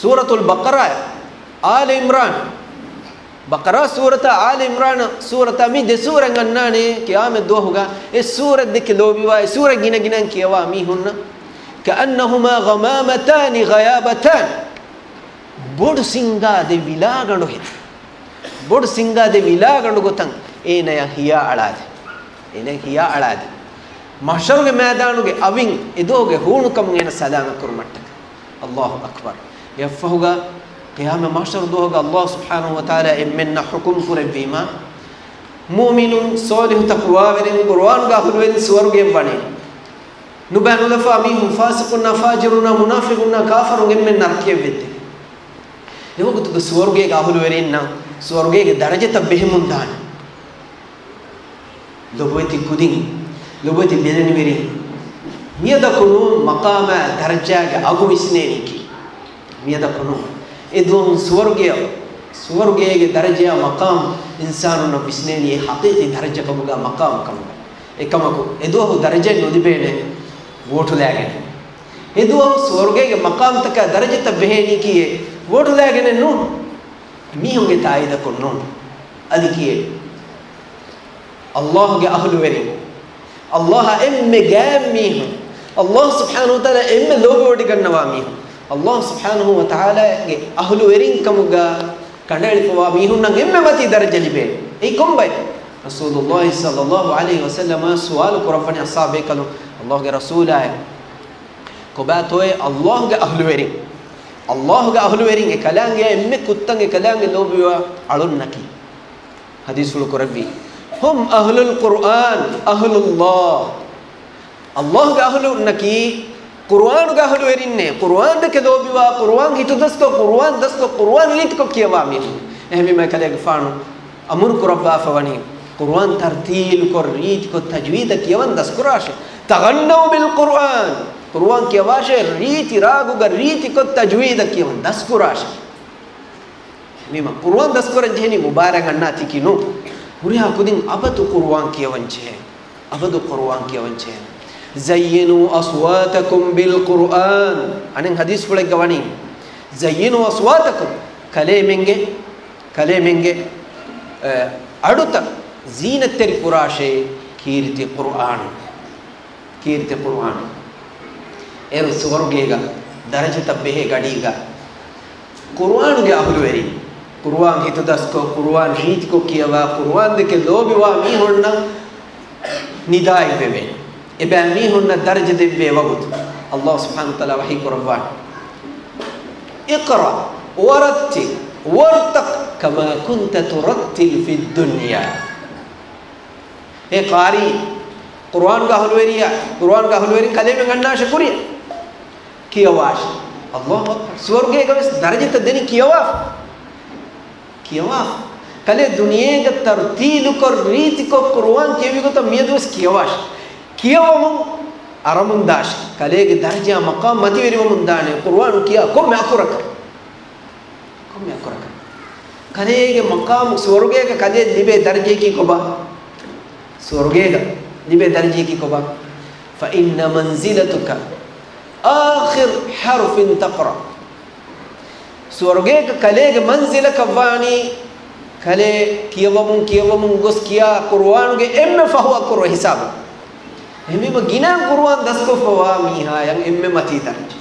ސޫރަތުލް ބަޤަރާ، އާލި ޢިމްރާން، ބަޤަރާ ސޫރަތާ އާލި ޢިމްރާން ސޫރަތާ މި ދެ ސޫރަތް އަންނާނެ ޤިޔާމަތް ދުވަހުގަ އެ ސޫރަތް ދެކެ ލޯބިވާ، އެ ސޫރަތް ގިނަ ގިނައިން ކިޔަވާ މީހުންނަށް، كأنهما غمامتان غيابتان، ބޮޑު ސިންގާ ދެ ވިލާގަނޑު ހެދި، ބޮޑު ސިންގާ ދެ ވިލާގަނޑު ގޮތަށް އޭނަޔަށް ހިޔާ އަޅާދެ، އޭނަޔަށް ހިޔާ އަޅާދެ. މަޙްޝަރުގެ މައިދާނުގެ އަވިން އެދުވަހުގެ ހޫނުކަމުން އޭނަ ސަލާމަތް ކުރުމަށްޓަކަ. ﷲ އަކްބަރު. އެއަށްފަހުގަ ޤިޔާމަތް މަޙްޝަރު ދުވަހުގަ ﷲ ސުބްޙާނަހޫ ވަތަޢާލާ އެންމެންނަށް ޙުކުމް ކުރެއްވީމާ، މުއުމިނުން، ޞާލިޙު، ތަޤްވާވެރިން، ޤުރުއާނުގެ އަހުލުވެރިން ސުވަރުގެއަށް ވަނީ. ނުބައި ނުލަފާ މީހުން، ފާސިޤުންނާ، ފާޖިރުންނާ، މުނާފިޤުންނާ، ކާފަރުން އެންމެން ނަރަކަޔަށް ވެއްދެވޭ. އެވަގުތުގަ ސުވަރުގޭގެ އަހުލުވެރިންނަށް ސުވަރުގޭގެ ދަރަޖަތައް ބެހެމުން ދާނެ. ލޮބުވެތި ކުދިން، ލޮބުވެތި ބެލެނިވެރިން، މިއަދަކު ނޫން މަޤާމާ ދަރަޖާގެ އަގު ވިސްނޭނީކީ. މިއަދަކު ނޫން. އެދުވަހުން ސުވަރުގެ، ސުވަރުގޭގެ ދަރަޖަޔާ މަޤާމް އިންސާނުންނަށް ވިސްނޭނީ އެ ޙަޤީޤީ ދަރަޖަކަމުގަ މަޤާމްކަމުގަ. އެކަމަކު އެދުވަހު ދަރަޖައެއް ނުލިބޭނެ ވޯޓުލާގެނެއް. އެދުވަހު ސުވަރުގޭގެ މަޤާމްތަކާ ދަރަޖަތައް ބެހޭނީކީއެއް ވޯޓުލާގެނެއް ނޫން. މީހުންގެ ތާއީދަކުން ނޫން. އަދި ކިއެއް؟ ﷲގެ އަހުލުވެރިން، ﷲއަށް އެންމެ ގާތް މީހުން، ﷲ ސުބްޙާނަހޫ ވަތަޢާލާ އެންމެ ލޯބިވޮޑިގަންނަވާ މީހުން، ﷲ ސުބްޙާނަހޫ ވަތަޢާލާގެ އަހުލުވެރިން ކަމުގަ ކަނޑައެޅިފަވާ މީހުންނަށް އެންމެ މަތީ ދަރަޖަ ލިބޭ. އެއީ ކޮންބައެއް؟ ރަސޫލުﷲ ޞައްލަﷲު ޢަލައިހި ވަސައްލަމަށް ސުވާލު ކުރައްވަނީ އަޞްޙާބޭކަލުން، ﷲގެ ރަސޫލާއޭ، ކޮބާތޯއޭ ﷲގެ އަހުލުވެރިން؟ ﷲގެ އަހުލުވެރިން އެކަލާނގެ އެންމެ ކުށްތައް އެކަލާނގެ ލޯބިވާ އަޅުންނަކީ؟ ޙަދީޘްފުޅު ކުރެއްވީ، هم أهل القرآن أهل الله. ﷲގެ އަހުލުންނަކީ ޤުރުއާނުގެ އަހުލުވެރިންނޭ. ޤުރުއާން ދެކެ ލޯބިވާ، ޤުރުއާން ހިތުދަސްކޮށް، ޤުރުއާން ދަސްކޮށް، ޤުރުއާން ރީތިކޮށް ކިޔަވާ މީހުން. އެހެންވީމަ އެކަލޭގެފާނު އަމުރު ކުރައްވާފަ ވަނީ، ޤުރުއާން ތަރްތީލުކޮށް، ރީތިކޮށް، ތަޖްވީދަށް ކިޔަވަން ދަސްކުރާށޭ. تغنوا بالقرآن، ޤުރުއާން ކިޔަވާށޭ، ރީތި ރާގުގަ ރީތިކޮށް، ތަޖްވީދަށް ކިޔަވަން ދަސްކުރާށޭ. މީމަ ޤުރުއާން ދަސްކުރަން ޖެހެނީ މުބާރާތް އަންނާތީކީ ނޫން. ހުރިހާ ކުދިން އަބަދު ޤުރުއާން ކިޔަވަން ޖެހޭ. އަބަދު ޤުރުއާން ކިޔަވަން ޖެހޭ. زينوا أصواتكم بالقرآن. އަނެއް ޙަދީޘްފުޅެއްގަ ވަނީ، زينوا أصواتكم. ކަލޭމެންގެ، ކަލޭމެންގެ، އަ، އަޑުތައް ޒީނަތްތެރި ކުރާށޭ ކީރިތި ޤުރުއާނު. ކީރިތި ޤުރުއާން. އޭރު ސުވަރުގޭގަ ދަރަޖަތައް ބެހޭ ގަޑީގަ ޤުރުއާނުގެ އަހުލުވެރިން، ޤުރުއާން ހިތުދަސްކޮށް، ޤުރުއާން ރީތިކޮށް ކިޔަވާ، ޤުރުއާން ދެކެ ލޯބިވާ މީހުންނަށް ނިދާއެއްވެވޭ. އެބައިމީހުންނަށް ދަރަޖަ ދެއްވޭ ވަގުތު ﷲ ސުބްޙާނަހޫ ވަތަޢާލާ ވަޙީ ކުރައްވާނެ، اقرأ ورتل وارتق كما كنت ترتل في الدنيا. އޭ ޤާރީ، ޤުރުއާންގެ އަހުލުވެރިޔާ، ޤުރުއާންގެ އަހުލުވެރިން ކަލޭމެން އަންނާށޭ ކުރިއަށް ކިޔަވާށޭ. އައްލާހު އަކްބަރު. ސުވަރުގޭގަ ވެސް ދަރަޖަތައް ދެނީ ކިޔަވާފަ. ކިޔަވާފަ. ކަލޭ ދުނިޔޭގަ ތަރްތީލުކޮށް، ރީތިކޮށް ޤުރުއާން ކިޔެވި ގޮތަށް މިއަދު ވެސް ކިޔަވާށޭ. ކިޔަވަމުން އަރަމުން ދާށޭ. ކަލޭގެ ދަރަޖަ މަޤާމް މަތިވެރިވަމުން ދާނެ ޤުރުއާނު ކިޔާ ކޮންމެ އަކުރަކަށް. ކޮންމެ އަކުރަކަށް. ކަލޭގެ މަޤާމު ސުވަރުގޭގަ ކަލޭ ލިބޭ ދަރަޖައަކީ ކޮބާ؟ ސުވަރުގޭގަ ލިބޭ ދަރަޖައަކީ ކޮބާ؟ فإن منزلتك آخر حرف تقرأ. ސުވަރުގޭގަ ކަލޭގެ މަންޒިލަކަށް ވާނީ، ކަލޭ ކިޔަވަމުން ކިޔަވަމުން ގޮސް ކިޔާ ޤުރުއާނުގެ އެންމެ ފަހު އަކުރު ހިސާބު. އެހެންވީމަ ގިނަ ޤުރުއާން ދަސްކޮށްފަވާ މީހާޔަށް އެންމެ މަތީ ދަރަޖަ.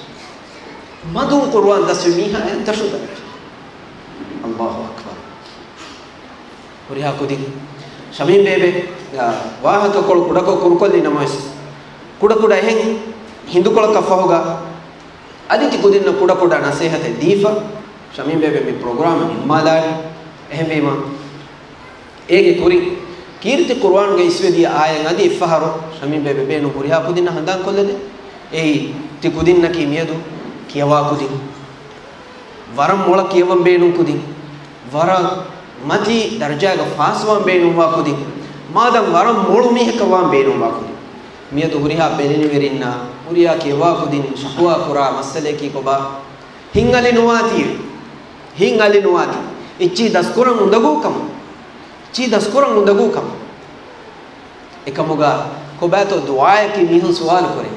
މަދުން ޤުރުއާން ދަސްވި މީހާޔަށް ދަށު ދަރަޖަ. އައްލާހު އަކްބަރު. ހުރިހާ ކުދިން ޝަމީމް ބޭބެ، އާ، ވާހަކަކޮޅު ކުޑަކޮށް ކުރުކޮށްލި ނަމަވެސް، ކުޑަކުޑަ އެހެން ހިނދުކޮޅަކަށް ފަހުގަ އަދި ތި ކުދިންނަށް ކުޑަކުޑަ ނަސޭހަތެއް ދީފަ، ޝަމީމް ބޭބެ މި ޕްރޮގްރާމް ނިންމާލާނީ. އެހެންވީމަ، އޭގެ ކުރިން ކީރިތި ޤުރުއާނުގެ އިސްވެދިޔަ އާޔަތް އަދި އެއްފަހަރު ޝަމީމް ބޭބެ ބޭނުން ހުރިހާ ކުދިންނަށް ހަނދާންކޮށްލެދެ. އެއީ، ތި ކުދިންނަކީ މިއަދު ކިޔަވާ ކުދިން. ވަރަށް މޮޅަށް ކިޔަވަން ބޭނުން ކުދިން. ވަރަށް މަތީ ދަރަޖާގަ ފާސްވާން ބޭނުންވާ ކުދިން. މާދަން ވަރަށް މޮޅު މީހަކަށް ވާން ބޭނުންވާ ކުދިން. މިއަދު ހުރިހާ ބެލެނިވެރިންނާ، ހުރިހާ ކިޔަވާ ކުދިން ޝަކުވާ ކުރާ މައްސަލައަކީ ކޮބާ؟ ހިތް އަލި ނުވާތީވެ. ހިތް އަލި ނުވާތީ. އެއްޗިހި ދަސްކުރަން އުނދަގޫ ކަމަށް. އެއްޗިހި ދަސްކުރަން އުނދަގޫ ކަމަށް. އެކަމުގަ ކޮބާތޯ ދުޢާއަކީ މީހުން ސުވާލު ކުރޭ.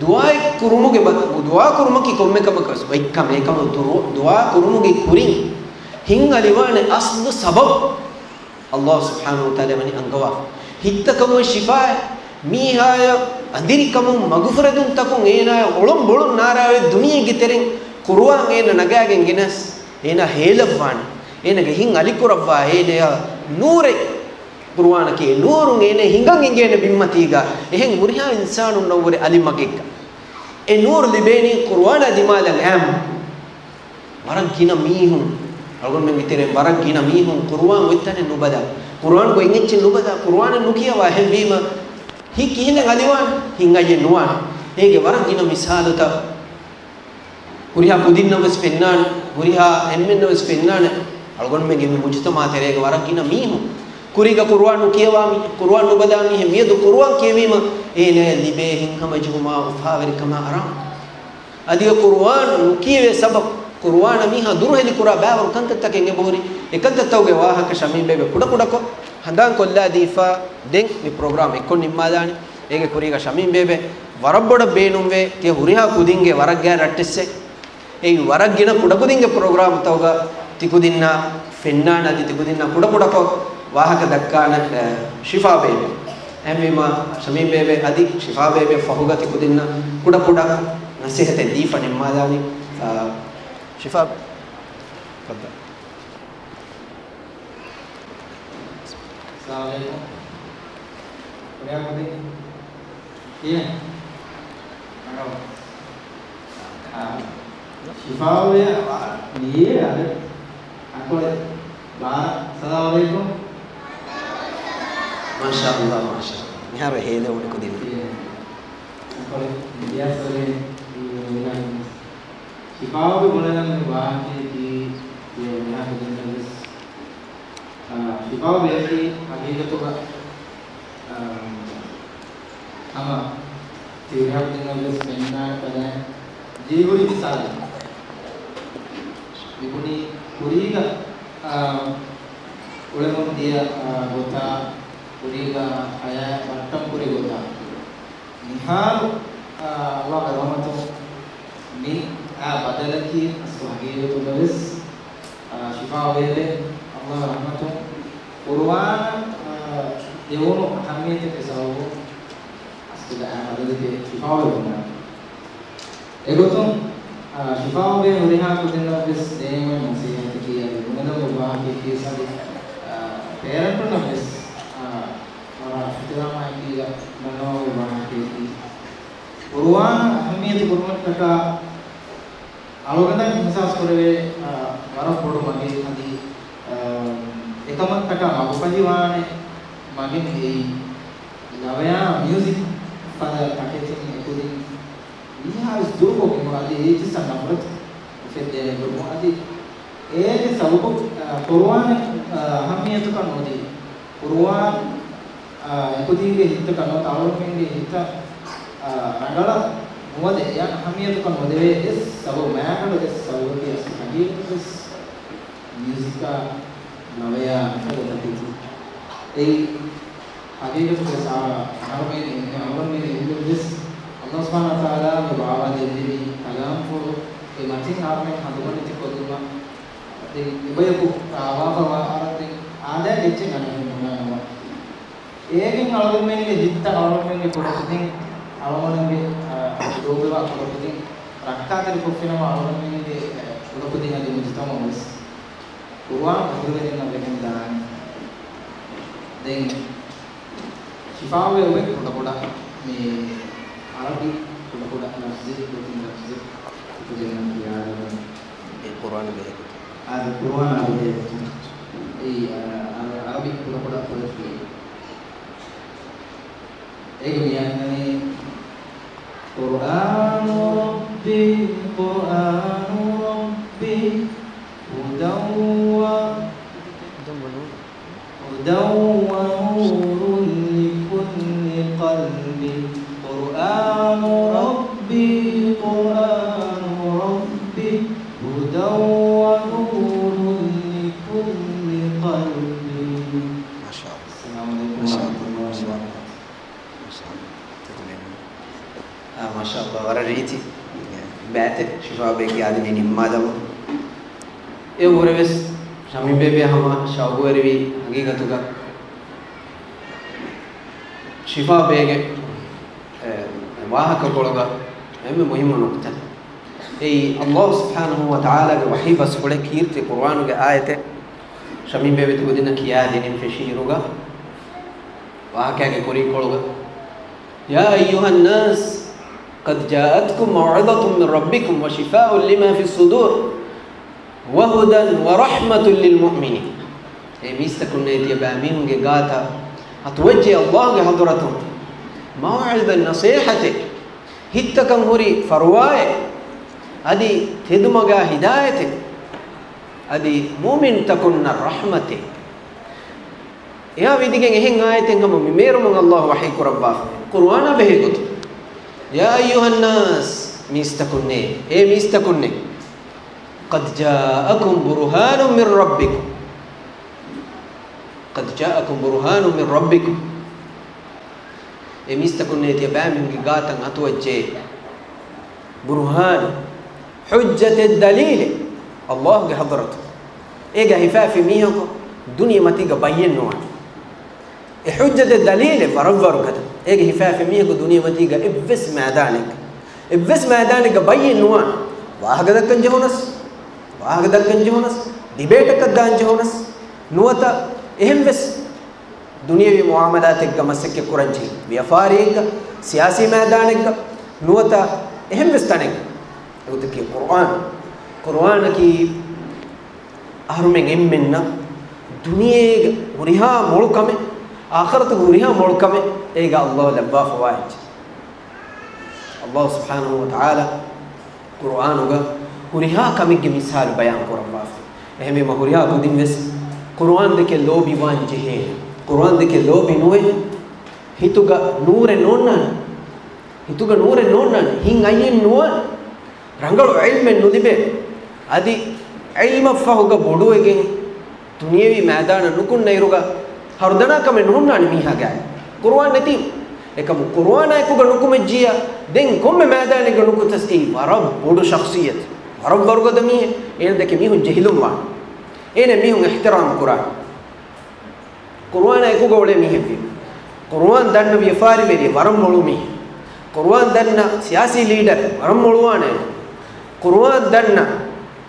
ދުޢާއެއް ކުރުމުގެ ބަ-، ދުޢާ ކުރުމަކީ ކޮންމެ ކަމަކަށް ވެސް އޮތް ކަމެއް. އެކަމު ދުރު-، ދުޢާ ކުރުމުގެ ކުރިން ހިތް އަލިވާނެ އަސްލު ސަބަބު އައްލާހު ސުބްޙާނަހު ވަތަޢާލާ ވަނީ އަންގަވާފަ. ހިތްތަކަށް އޮތް ޝިފާއެއް، މީހާޔަށް އަނދިރިކަމުން މަގުފުރެދުންތަކުން އޭނާޔަށް އޮޅުން ބޮޅުން ނާރާވެ ދުނިޔޭގެ ތެރެއިން ޤުރުއާން އޭނަ ނަގާގެން ގެނަސް އޭނާ ހޭލައްވާނެ. އޭނާގެ ހިތް އަލިކުރައްވާ އޭނަޔަށް ނޫރެއް. ޤުރުއާނަކީ އެ ނޫރުން އޭނަ ހިނގަން އިނގޭނެ ބިންމަތީގަ. އެހެން ހުރިހާ އިންސާނުންނަށްވުރެ އަލި މަގެއްގަ. އެ ނޫރު ލިބޭނީ ޤުރުއާނާ ދިމާލަށް އައިމު. ވަރަށް ގިނަ މީހުން، އަޅުގަނޑުމެންގެ ތެރެއިން ވަރަށް ގިނަ މީހުން ޤުރުއާން އޮތްތަނެއް ނުބަލާ، ޤުރުއާން ގޮތް އެއްޗެއް ނުބަލާ، ޤުރުއާނެއް ނުކިޔަވާ. އެހެންވީމަ ހިތް ކިހިނެއް އަލިވާނެ؟ ހިތް އައްޔެއް ނުވާނެ. އޭގެ ވަރަށް ގިނަ މިސާލުތައް ހުރިހާ ކުދިންނަށް ވެސް ފެންނާނެ، ހުރިހާ އެންމެންނަށް ވެސް ފެންނާނެ. އަޅުގަނޑުމެންގެ މި މުޖުތަމަޢާ ތެރޭގަ ވަރަށް ގިނަ މީހުން ކުރީގަ ޤުރުއާން ނުކިޔަވާ މީހެއް، ޤުރުއާން ނުބަލާ މީހެއް މިއަދު ޤުރުއާން ކިޔެވީމަ އޭނަޔަށް ލިބޭ ހިތްހަމަޖެހުމާ އުފާވެރިކަމާ އަރާމު. އަދި އެ ޤުރުއާން ނުކިޔެވޭ ސަބަބު، ޤުރުއާނަށް މީހާ ދުރުހެލި ކުރާ ބައިވަރު ކަންތައްތަކެއް އެބަހުރި. އެ ކަންތައްތަކުގެ ވާހަކަ ޝަމީމް ބޭބެ ކުޑަކުޑަކޮށް ހަނދާންކޮށްލާދީފަ ދެން މި ޕްރޮގްރާމް އެއްކޮށް ނިންމާލާނީ. އޭގެ ކުރީގަ ޝަމީމް ބޭބެ ވަރަށް ބޮޑަށް ބޭނުންވޭ. ތިޔަ ހުރިހާ ކުދިންގެ ވަރަށް ގާތް ރައްޓެއްސެއް. އެއީ ވަރަށް ގިނަ ކުޑަކުދިންގެ ޕްރޮގްރާމްތަކުގަ ތިކުދިންނާ ފެންނާނެ. އަދި ތިކުދިންނާ ކުޑަކުޑަކޮށް ވާހަކަ ދައްކާނެ، އެ، ޝިފާ ބޭބެ. އެހެންވީމަ، ޝަމީމް ބޭބެ އަދި ޝިފާ ބޭބެ ފަހުގަ ތިކުދިންނަށް ކުޑަކުޑަ ނަސޭހަތެއް ދީފަ ނިންމާލާނީ. އާ، ޝިފާ، ތަފައްދަލް. އައްސަލާމު ޢަލައިކުމް. ކިޔޭ؟ އަނގަވަން. އާ، ޝިފާވޭ ވާ، މިޔޭ އަދެ އަނކޮޅެ ބާރަ. އައްސަލާމު ޢަލައިކުމް. މާޝާﷲ، މާޝާﷲ. މިހާރު ހޭލެވުނު ކުދިން. އޭ، އަނކޮޅެ މިދިޔަ ސަލޭ މި ވެލާ ޝިފާވެ ބުނެލަން ވާހަކައަކީ، އޭ، މިހާ ކުދިންނަށް ވެސް އާ، ޝިފާވެ އަދި ހަގީގަތުގަ، އާ، ހަމަ ތިހުރިހާ ކުދިންނަށް ވެސް ފެންނާނެ ފަދައިން ޖެހިހުރި މިސާލެއް. މިބުނީ ކުރީގަ، އާ، އުޅެމުން ދިޔަ، އާ، ގޮތާ، ކުރީގަ ހަޔާތް ބައްޓަން ކުރި ގޮތާ. މިހާރު، އާ، ﷲގެ ރަޙްމަތުން މި އާ ބަދަލަކީ އަސްލު ހަގީގަތުގަވެސް، އާ، ޝިފާވޭ ބޭބެ ﷲގެ ރަޙްމަތުން ޤުރުއާނަށް، އާ، ދެވުނު އަހައްމިއްޔަތުގެ ސަބަބުން އަސްލު އާ ބަދަލުގެ ޝިފާވެ ބުނާނެ. އެގޮތުން، އާ، ޝިފާވޭ ހުރިހާ ކުދިންނަށްވެސް ދޭން ނަސީހަތަކީ އަދި ބުނެލަން ވާހަކައަކީ އަދި، އާ، ޕޭރެންޓުންނަށްވެސް، އާ، ވަރަށް އިޙްތިރާމާއެކީގަ ދަންނަވާ ވާހަކައަކީ. ޤުރުއާނަށް އަހައްމިއްޔަތު ކުރުމަށްޓަކާ އަޅުގަނޑަށް އިޙްސާސް ކުރެވޭ، އާ، ވަރަށް ބޮޑު މަގެއް އަދި، އަ، އެކަމަށްޓަކާ މަގުފަހިވާނެ މަގެއް އެއީ ލަވަޔާ މިއުޒިކް ފަދަ ތަކެތިން އެކުދިން މީހާވެސް ދުރުކޮށްގެން އަދި އޭޖިސްއަށް ނަފްރަތު އުފެއްދޭނެ ދުރުމު އަދި އޭގެ ސަބަބު، އަ، ޤުރުއާން، އަ، އަހައްމިޔަތުކަން ނުދީ. ޤުރުއާން، އަ، އެކުދީންގެ ހިތްތަކަށް ނުވަތަ އަޅުގަނޑުމެންގެ ހިތަށް، އަ، ރަނގަޅަށް ނުވަދެ އެއަށް އަހައްމިޔަތުކަން ނުދެވޭ އެއް ސަބަބު މާގަނޑު އެއް ސަބަބަކީ އަސްލު ހަގީގަތުވެސް މިއުޒިކާ ލަވަޔާ މިފަދަ ތަކެތި. އެއީ ހަގީގަތުގަ ސާ-، އަހަރުމެން އެންމެ އަޅުގަނޑުމެން އެންމެންވެސް ﷲ ސުބްޙާނަހޫ ވަތަޢާލާގެ ބާވާލެއްވި މި ކަލާމްފުޅު އެ މަތިން އަހަރުމެން ހަނދުމަނިތި ކޮށްލުމަށް ދެން އެބަޔަކު ރާވާފަވާ އަރަށް ދެން އާދައިގެ އެއްޗެއް އަނެއް ނުނާނަމަ. އޭގެން އަޅުގަނޑުމެންގެ ހިތްތައް އަޅުގަނޑުމެންގެ ކުޑަކުދިން އަޅުގަނޑުމެންގެ، އަ، ލޯބިވާ ކުޑަކުދިން ރައްކާތެރިކޮށްފިނަމަ އަޅުގަނޑުމެންގެ، އަ، ކުޑަކުދިން އަދި މުޖުތަމަޢުވެސް ޤުރުއާން އަހުލުވެރިންނަށް ވެގެން ދާނެ. ދެން ޝިފާވެ އޮވެ ކުޑަކުޑަ މި ޢަރަބި ކުޑަކުޑަ ލަފްޒެއް ގޮތުން ލަފްޒެއް އެކުދިންނަށް ކިޔާލަދެން. އެ ޤުރުއާން ބެހޭ ގޮތުން. އާދެ، ޤުރުއާނާ ބެހޭ ގޮތުން. އެއީ، އަ، އަ، ޢަރަބި ކުޑަކުޑަ ފޮތަކީ. އޭގެ މި އަންނަނީ، قرآن ربي، قرآن ربي، هدى و، هدى ونور لكل قلب. قرآن ربي، قرآن ربي، هدى ونور لكل قلب. ما شاء الله. السلام عليكم ما شاء الله. ورحمة الله وبركاته. އާ، މާޝާﷲ، ވަރަށް ރީތި ބައިތެއް ޝިފާ ބޭ ކިޔާދިނީ ނިންމާލަމުން. އެ އުރެވެސް ޝަމީމް ބޭބެ ހަމަ ޝައުގުވެރިވީ ހަގީގަތުގަ ޝިފާ ބޭގެ، އެ، ވާހަކަކޮޅުގަ އެންމެ މުހިއްމު ނުކުތަ. އެއީ، ﷲ ސުބްޙާނަހޫ ވަތަޢާލާގެ ވަޙީ ބަސްފުޅެއް ކީރިތި ޤުރުއާނުގެ އާޔަތެއް ޝަމީމް ބޭބެ ތިކުދިންނަށް ކިޔާދިނިން ފެށިއިރުގަ ވާހަކައިގެ ކުރީކޮޅުގަ، يا أيها الناس قد جاءتكم موعظة من ربكم وشفاء لما في الصدور وهدى ورحمة للمؤمنين. އޭ މީސްތަކުންނޭ، ތިޔަބައިމީހުންގެ ގާތަށް އަތުވެއްޖެ ﷲގެ ޙަޟްރަތުން މައުޢިޒަތް ނަޞޭޙަތެއް، ހިތްތަކަށް ހުރި ފަރުވާއެއް، އަދި ތެދުމަގާ ހިދާޔަތެއް، އަދި މުއުމިންތަކުންނަށް ރަޙްމަތެއް. އެހާ ވިދިގެން އެހެން އާޔަތެއް ހަމަ މި މޭރުމުން ﷲ ވަޙީ ކުރައްވާފަ ޤުރުއާނާ ބެހޭ ގޮތުން. يا أيها الناس، މީސްތަކުންނޭ، އޭ މީސްތަކުންނޭ، قد جاءكم برهان من ربكم، قد جاءكم برهان من ربكم. އޭ މީސްތަކުންނޭ، ތިޔަބައިމީހުންގެ ގާތަށް އަތުވެއްޖެ ބުރުހާނެއް، ޙުއްޖަތެއް، ދަލީލެއް ﷲގެ ޙަޟްރަތު. އޭގަ ހިފާފި މީހަކު ދުނިޔެމަތީގަ ބައްޔެއް ނުވާނެ. އެ ޙުއްޖަތެއް، ދަލީލެއް ވަރަށްވަރުގަދަ. އޭގަ ހިފާފި މީހަކު ދުނިޔެމަތީގަ އެއްވެސް މައިދާނެއްގަ، އެއްވެސް މައިދާނެއްގަ ބައްޔެއް ނުވާނެ. ވާހަކަ ދައްކަން ޖެހުނަސް، ވާހަކަ ދައްކަން ޖެހުނަސް، ޑިބޭޓަކަށް ދާން ޖެހުނަސް، ނުވަތަ އެހެންވެސް ދުނިޔެވީ މުޢާމަލާތެއްގަ މަސައްކަތް ކުރަން ޖެހި، ވިޔަފާރިއެއްގަ، ސިޔާސީ މައިދާނެއްގަ، ނުވަތަ އެހެންވެސް ތަނެއްގަ. އެގޮތަކީ ޤުރުއާން. ޤުރުއާނަކީ އަހަރުމެން އެންމެންނަށް ދުނިޔޭގެ ހުރިހާ މޮޅު ކަމެއް، އާޚިރަތުގެ ހުރިހާ މޮޅު ކަމެއް އޭގަ ﷲ ލައްވާފަވާ އެއްޗެއް. ﷲ ސުބްޙާނަހޫ ވަތަޢާލާ ޤުރުއާނުގަ ހުރިހާ ކަމެއްގެ މިސާލު ބަޔާން ކުރައްވާފަ. އެހެންވީމަ ހުރިހާ ކުދިން ވެސް ޤުރުއާން ދެކެ ލޯބިވާން ޖެހޭ. ޤުރުއާން ދެކެ ލޯބި ނުވެ، ހިތުގަ ނޫރެއް ނޯންނާނެ. ހިތުގަ ނޫރެއް ނޯންނާނެ. ހިތް އައްޔެއް ނުވާނެ. ރަނގަޅު ޢިލްމެއް ނުލިބޭ. އަދި ޢިލްމަށްފަހުގަ ބޮޑުވެގެން ދުނިޔެވީ މައިދާނަށް ނުކުންނައިރުގަ ހަރުދަނާ ކަމެއް ނުހުންނާނެ މީހާގާ. ޤުރުއާން ނެތީ. އެކަމު ޤުރުއާނާ އެކުގަ ނުކުމެއްޖިއްޔާ، ދެން ކޮންމެ މައިދާނެއްގަ ނުކުތަސް އެއީ ވަރަށް ބޮޑު ޝަޚްޞިއްޔަތެއް، ވަރަށް ވަރުގަދަ މީހެއް. އޭނަ ދެކެ މީހުން ޖެހިލުންވާނެ. އޭނަ މީހުން އިޙްތިރާމް ކުރާނެ. ޤުރުއާނާ އެކުގަ އުޅޭ މީހެއްވީ. ޤުރުއާން ދަންނަ ވިޔަފާރިވެރި ވަރަށް މޮޅު މީހެއް. ޤުރުއާން ދަންނަ ސިޔާސީ ލީޑަރެއް ވަރަށް މޮޅުވާނެ. ޤުރުއާން ދަންނަ،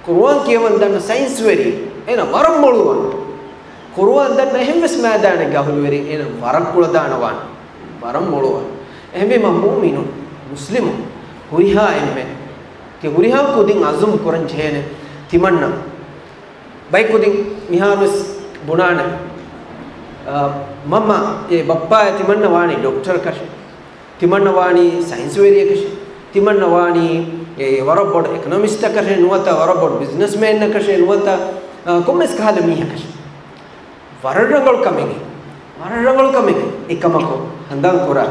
ޤުރުއާން ކިޔަވަން ދަންނަ ސައިންސްވެރި އޭނަ ވަރަށް މޮޅުވާނެ. ޤުރުއާން ދަންނަ އެހެންވެސް މައިދާނެއްގެ އަހުލުވެރި އޭނަ ވަރަށް ކުޅަދާނަވާނެ. ވަރަށް މޮޅުވާނެ. އެހެންވީމަ މުއުމިނުން، މުސްލިމުން، ހުރިހާ އެންމެ، ތި ހުރިހާ ކުދިން އަޒުމް ކުރަން ޖެހޭނެ ތިމަންނަ ބައެއް ކުދިން މިހާރުވެސް ބުނާނެ، އާ، މަންމަ އެ ބައްޕާއޭ ތިމަންނަ ވާނީ ޑޮކްޓަރަކަށޭ، ތިމަންނަ ވާނީ ސައިންސުވެރިއަކަށޭ، ތިމަންނަ ވާނީ އެ ވަރަށް ބޮޑު އެކޮނޮމިސްޓަކަށޭ ނުވަތަ ވަރަށް ބޮޑު ބިޒްނަސްމޭންއަކަށޭ ނުވަތަ، އާ، ކޮންމެސް ކަހަލަ މީހަކަށޭ. ވަރަށް ރަނގަޅު ކަމެއް، ވަރަށް ރަނގަޅު ކަމެއް. އެކަމަކު ހަނދާން ކުރާ،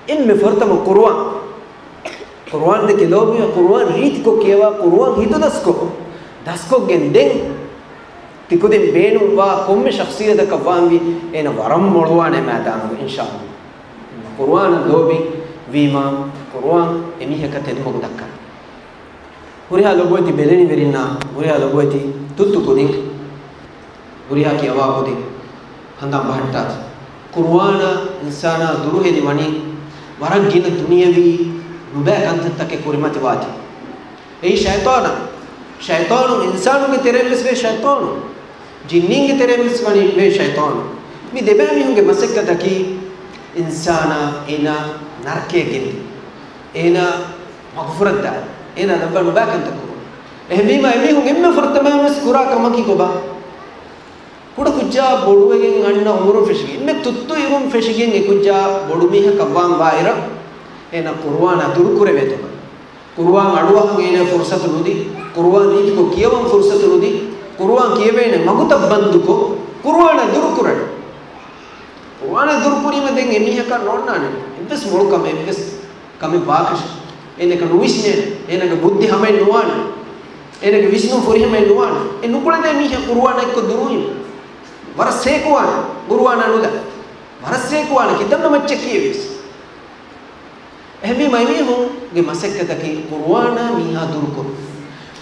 އެންމެ ފުރަތަމަ ޤުރުއާން، ޤުރުއާން ދެކެ ލޯބިވެ، ޤުރުއާން ރީތިކޮށް ކިޔަވާ، ޤުރުއާން ހިތުދަސްކޮށް، ދަސްކޮށްގެން ދެން ތިކުދިން ބޭނުންވާ ކޮންމެ ޝަޚްޞިއްޔަތަކަށް ވާންވީ އޭނަ ވަރަށް މޮޅުވާނެ މައިދާނުގަ، އިންޝާﷲ. ޤުރުއާނަށް ލޯބި ވީމާ، ޤުރުއާން އެމީހަކަށް ތެދުމަގު ދައްކާނެ. ހުރިހާ ލޮބުވެތި ބެލެނިވެރިންނާ، ހުރިހާ ލޮބުވެތި ތުއްތު ކުދިން، ހުރިހާ ކިޔަވާ ކުދިން ހަނދާން ބަހައްޓާތި. ޤުރުއާނާ އިންސާނާ ދުރުހެލި ވަނީ ވަރަށް ގިނަ ދުނިޔަވީ ނުބައި ކަންތައްތަކެއް ކުރިމަތިވާތީ. އެއީ ޝައިޠާނާ. ޝައިޠާނު އިންސާނުންގެ ތެރެއިން ވެސް ވޭ ޝައިޠާނު. ޖިންނީންގެ ތެރެއިން ވެސް ވަނީ ވޭ ޝައިޠާނު. މި ދެބައިމީހުންގެ މަސައްކަތަކީ އިންސާނާ އޭނާ ނަރަކަޔަށް ގެންދިން. އޭނާ މަގުފުރައްދާ، އޭނާ ލައްވާ ނުބައި ކަންތައް ކުރުން. އެހެންވީމާ އެމީހުން އެންމެ ފުރަތަމަވެސް ކުރާ ކަމަކީ ކޮބާ؟ ކުޑަ ކުއްޖާ ބޮޑުވެގެން އަންނަ އުމުރުން ފެށިގެން، އެންމެ ތުއްތު އިރުން ފެށިގެން އެ ކުއްޖާ ބޮޑުމީހަކަށް ވާން ވާއިރަށް، އޭނާ ޤުރުއާނާ ދުރުކުރެވޭތޯ؟ ޤުރުއާން އަޑުއަހަން އޭނާ ފުރުޞަތު ނުދީ، ޤުރުއާން ރީތިކޮށް ކިޔަވަން ފުރުޞަތު ނުދީ، ޤުރުއާން ކިޔެވޭނެ މަގުތައް ބަންދުކޮށް، ޤުރުއާނާ ދުރުކުރަން. ޤުރުއާނާ ދުރުކުރީމަ ދެން އެމީހަކަށް ނޯންނާނެ އެއްވެސް މޮޅު ކަމެއް، އެއްވެސް ކަމެއް ވާކަށެއް. އޭނަކަށް ނުވިސްނޭނެ. އޭނަގެ ބުއްދި ހަމައެއް ނުވާނެ. އޭނަގެ ވިސްނުން ފުރިހަމައެއް ނުވާނެ. އެ ނުކުޅެދޭ މީހާ ޤުރުއާނާ އެއްކޮށް ދުރުވީމަ. ވަރަށް ސޭކުވާނެ. ޤުރުއާނާ ނުލާ. ވަރަށް ސޭކުވާނެ. ކިތަންމެ މައްޗަށް ކިޔެވިޔަސް. އެހެންވީމަ އެމީހުންގެ މަސައްކަތަކީ ޤުރުއާނާ މީހާ ދުރުކުރުން.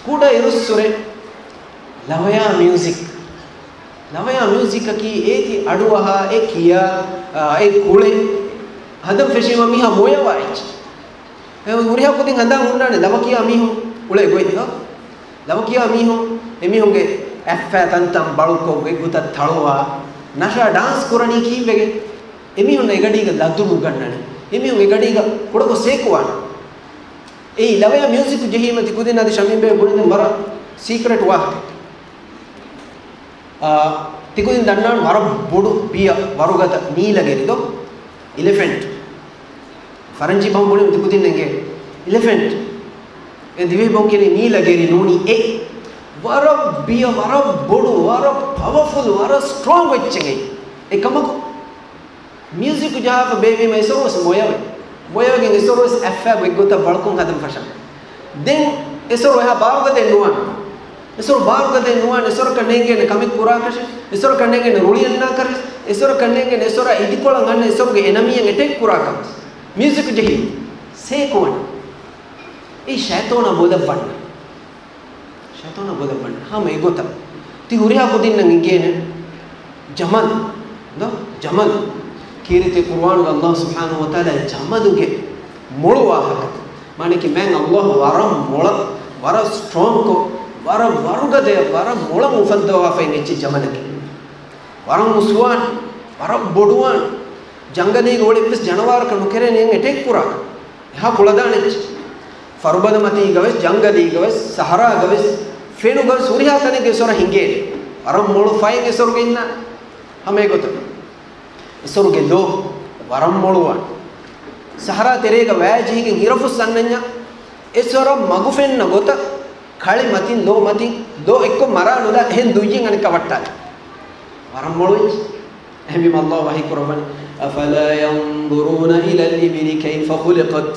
ކުޑަ އިރުއްސުރެ ލަވަޔާ މިއުޒިކް. ލަވަޔާ މިއުޒިކަކީ އޭތި އަޑުއަހާ، އެ ކިޔާ، އާ، އެ ކުޅެ ހަދަން ފެށީމަ މީހާ މޮޔަވާ އެއްޗެއް. އެ ހުރިހާ ކުދިން ހަނދާން ހުންނާނެ ލަވަ ކިޔާ މީހުން އުޅޭ ގޮތް. ލަވަ ކިޔާ މީހުން، އެމީހުންގެ އަތްފައި ތަންތަން ބަޅުކޮށް އެއްގޮތަށް ތަޅުވާ، ނަޝާ ޑާންސް ކުރަނީ ކީއްވެގެން؟ އެމީހުން އެގަޑީގަ ލަދު ނުގަންނަނީ. އެމީހުން އެގަޑީގަ ކުޑަކޮށް ސޭކުވާނެ. އެއީ ލަވަޔާ މިއުޒިކު ޖެހީމަ ތިކުދިން އަދި ޝަމީމް ބޭ ބުނެދެން ވަރަށް ސީކްރެޓް ވާހަކަ. އާ، ތިކުދިން ދަންނާން ވަރަށް ބޮޑު ބިޔަ ވަރުގަދަ ނީލަ ގެރި ދޯ؟ އިލެފެންޓް. ފަރަންޖީ ބަހުން ބުނި ތިކުދިން އެނގޭ އިލެފެންޓް. އެ ދިވެހި ބަހުން ކިޔަނީ ނީލަ ގެރި ނޫނީ އެ. ވަރަށް ބިޔަ، ވަރަށް ބޮޑު، ވަރަށް ޕަވަފުލް، ވަރަށް ސްޓްރޮންގް އެއްޗެއް އެ. އެކަމަކު މިއުޒިކު ޖަހާފަ ބޭއްވީމަ އެސޮރު ވެސް މޮޔަވެ. މޮޔަވެގެން އެސޮރު ވެސް އަތްފައި އެއްގޮތަށް ބަޅުކޮށް ހަދަން ފަށާނެ. ދެން އެސޮރު އެހާ ބާރުގަދައެއް ނުވާނެ. އެސޮރު ބާރުގަދައެއް ނުވާނެ. އެސޮރަކަށް ނޭނގޭނެ ކަމެއް ކުރާކަށެއް، އެސޮރަކަށް ނޭނގޭނެ ރުޅި އަންނާކަށެއް، އެސޮރަކަށް ނޭނގޭނެ އެސޮރާ އިދިކޮޅަށް އަންނަ އެސޮރުގެ އެނަމީއަށް އެޓޭކް ކުރާކަށް. މިއުޒިކު ޖެހީ ސޭކުވަން. އެ ޝައިޠޯނާ ބޮލަށް ވަންނަ. ޝައިޠޯނާ ބޮލަށް ވަންނަ. ހަމަ އެގޮތަށް. ތި ހުރިހާ ކުދިންނަށް އެނގޭނެ ޖަމަލް. ދޯ؟ ޖަމަލް. ކީރިތި ޤުރުއާނުގަ ﷲ ސުބްޙާނަހޫ ވަތަޢާލާ ޖަމަލުގެ މޮޅު ވާހަކަ. މާނައަކީ މާތް ﷲ ވަރަށް މޮޅަށް، ވަރަށް ސްޓްރޮންގްކޮށް، ވަރަށް ވަރުގަދަޔަށް، ވަރަށް މޮޅަށް އުފައްދަވާފައި އެއްޗެއް ޖަމަލަކީ. ވަރަށް އުސްވާން، ވަރަށް ބޮޑުވާން، ޖަންގަލީގަ އުޅޭ އެއްވެސް ޖަނަވާރަކަށް ނުކެރޭނެ އެއަށް އެޓޭކް ކުރާކަށް. އެހާ ކުޅަދާނެ އެއްޗެއް. ފަރުބަދަމަތީގަވެސް، ޖަންގަލީގަވެސް، ސަހަރާގަވެސް، ފެނުގަވެސް ހުރިހާ ތަނެއްގަ އެސޮރަށް ހިނގޭނެ. ވަރަށް މޮޅު ފައެއް އެސޮރުގަ އިންނާނެ. ހަމަ އެގޮތަށް. އެސޮރުގެ ލޯ ވަރަށް މޮޅުވާނެ. ސަހަރާ ތެރޭގަ ވައި ޖެހިގެން ހިރަފުސް އަންނަންޏާ އެސޮރަށް މަގުފެންނަ ގޮތަށް ކަޅި މަތިން، ލޯ މަތިން، ލޯ އެއްކޮށް މަރާ ނުލާ އެހެން ދުއްޔެއް އަނެއްކާ ވައްޓާލި. ވަރަށް މޮޅު އެއްޗެއް. އެހެންވީމަ ﷲ ވަޙީ ކުރައްވަނީ، أفلا ينظرون إلى الإبل كيف خلقت؟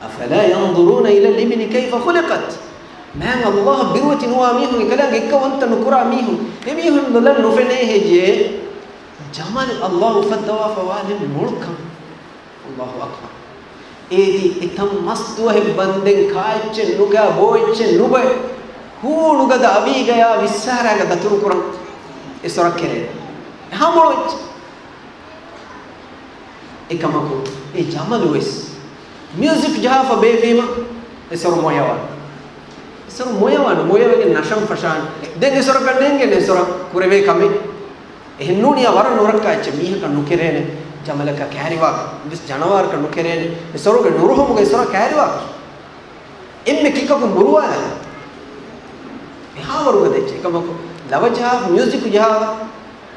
أفلا ينظرون إلى الإبل كيف خلقت؟ މާތް ﷲ އަށް ބިރުވެތި ނުވާ މީހުން، އެކަލާނގެ އެއްކަ ވަންތަ ނުކުރާ މީހުން، އެމީހުން ލޮލަށް ނުފެނޭ ހެއްޔޭ؟ ޖަމަލު ﷲ އުފައްދަވާފަ ވާލެއް މޮޅުކަން. ﷲ އަކްބަރު. އޭތި އެތަން މަސް ދުވަހެއް ވަންދެން ކާއެއްޗެއް ނުގާ، ބޯއެއްޗެއް ނުބޮއެ، ހޫނުގަދަ އަވީގަޔާ ވިއްސާރާގަ ދަތުރުކުރަން އެސޮރަށް ކެރޭ. އެހާ މޮޅު އެއްޗެއް. އެކަމަކު އެ ޖަމަލު ވެސް މިއުޒިކް ޖަހާފަ ބޭއްވީމަ އެސޮރު މޮޔަވާނެ. އެސޮރު މޮޔަވާނެ، މޮޔަވެގެން ނަޝަން ފަށާނެ. ދެން އެސޮރަކަށް ނޭނގޭނެ އެސޮރަށް ކުރެވޭ ކަމެއް. އެހެންނޫނިޔާ ވަރަށް ނުރައްކާ އެއްޗެއް މީހަކަށް ނުކެރޭނެ، ޖަމަލަކަށް ކައިރިވާކަށް، އެއްވެސް ޖަނަވާރަކަށް ނުކެރޭނެ، އެ ސޮރުގެ ނުރުހުމުގަ އެ ސޮރަށް ކައިރިވާކަށް. އެންމެ ކިކަކުން ބުރުވާލާ. އެ ހާ ވަރުގަދަ އެއްޗެއް. އެކަމަކު، ލަވަ ޖަހާ މިއުޒިކު ޖަހާ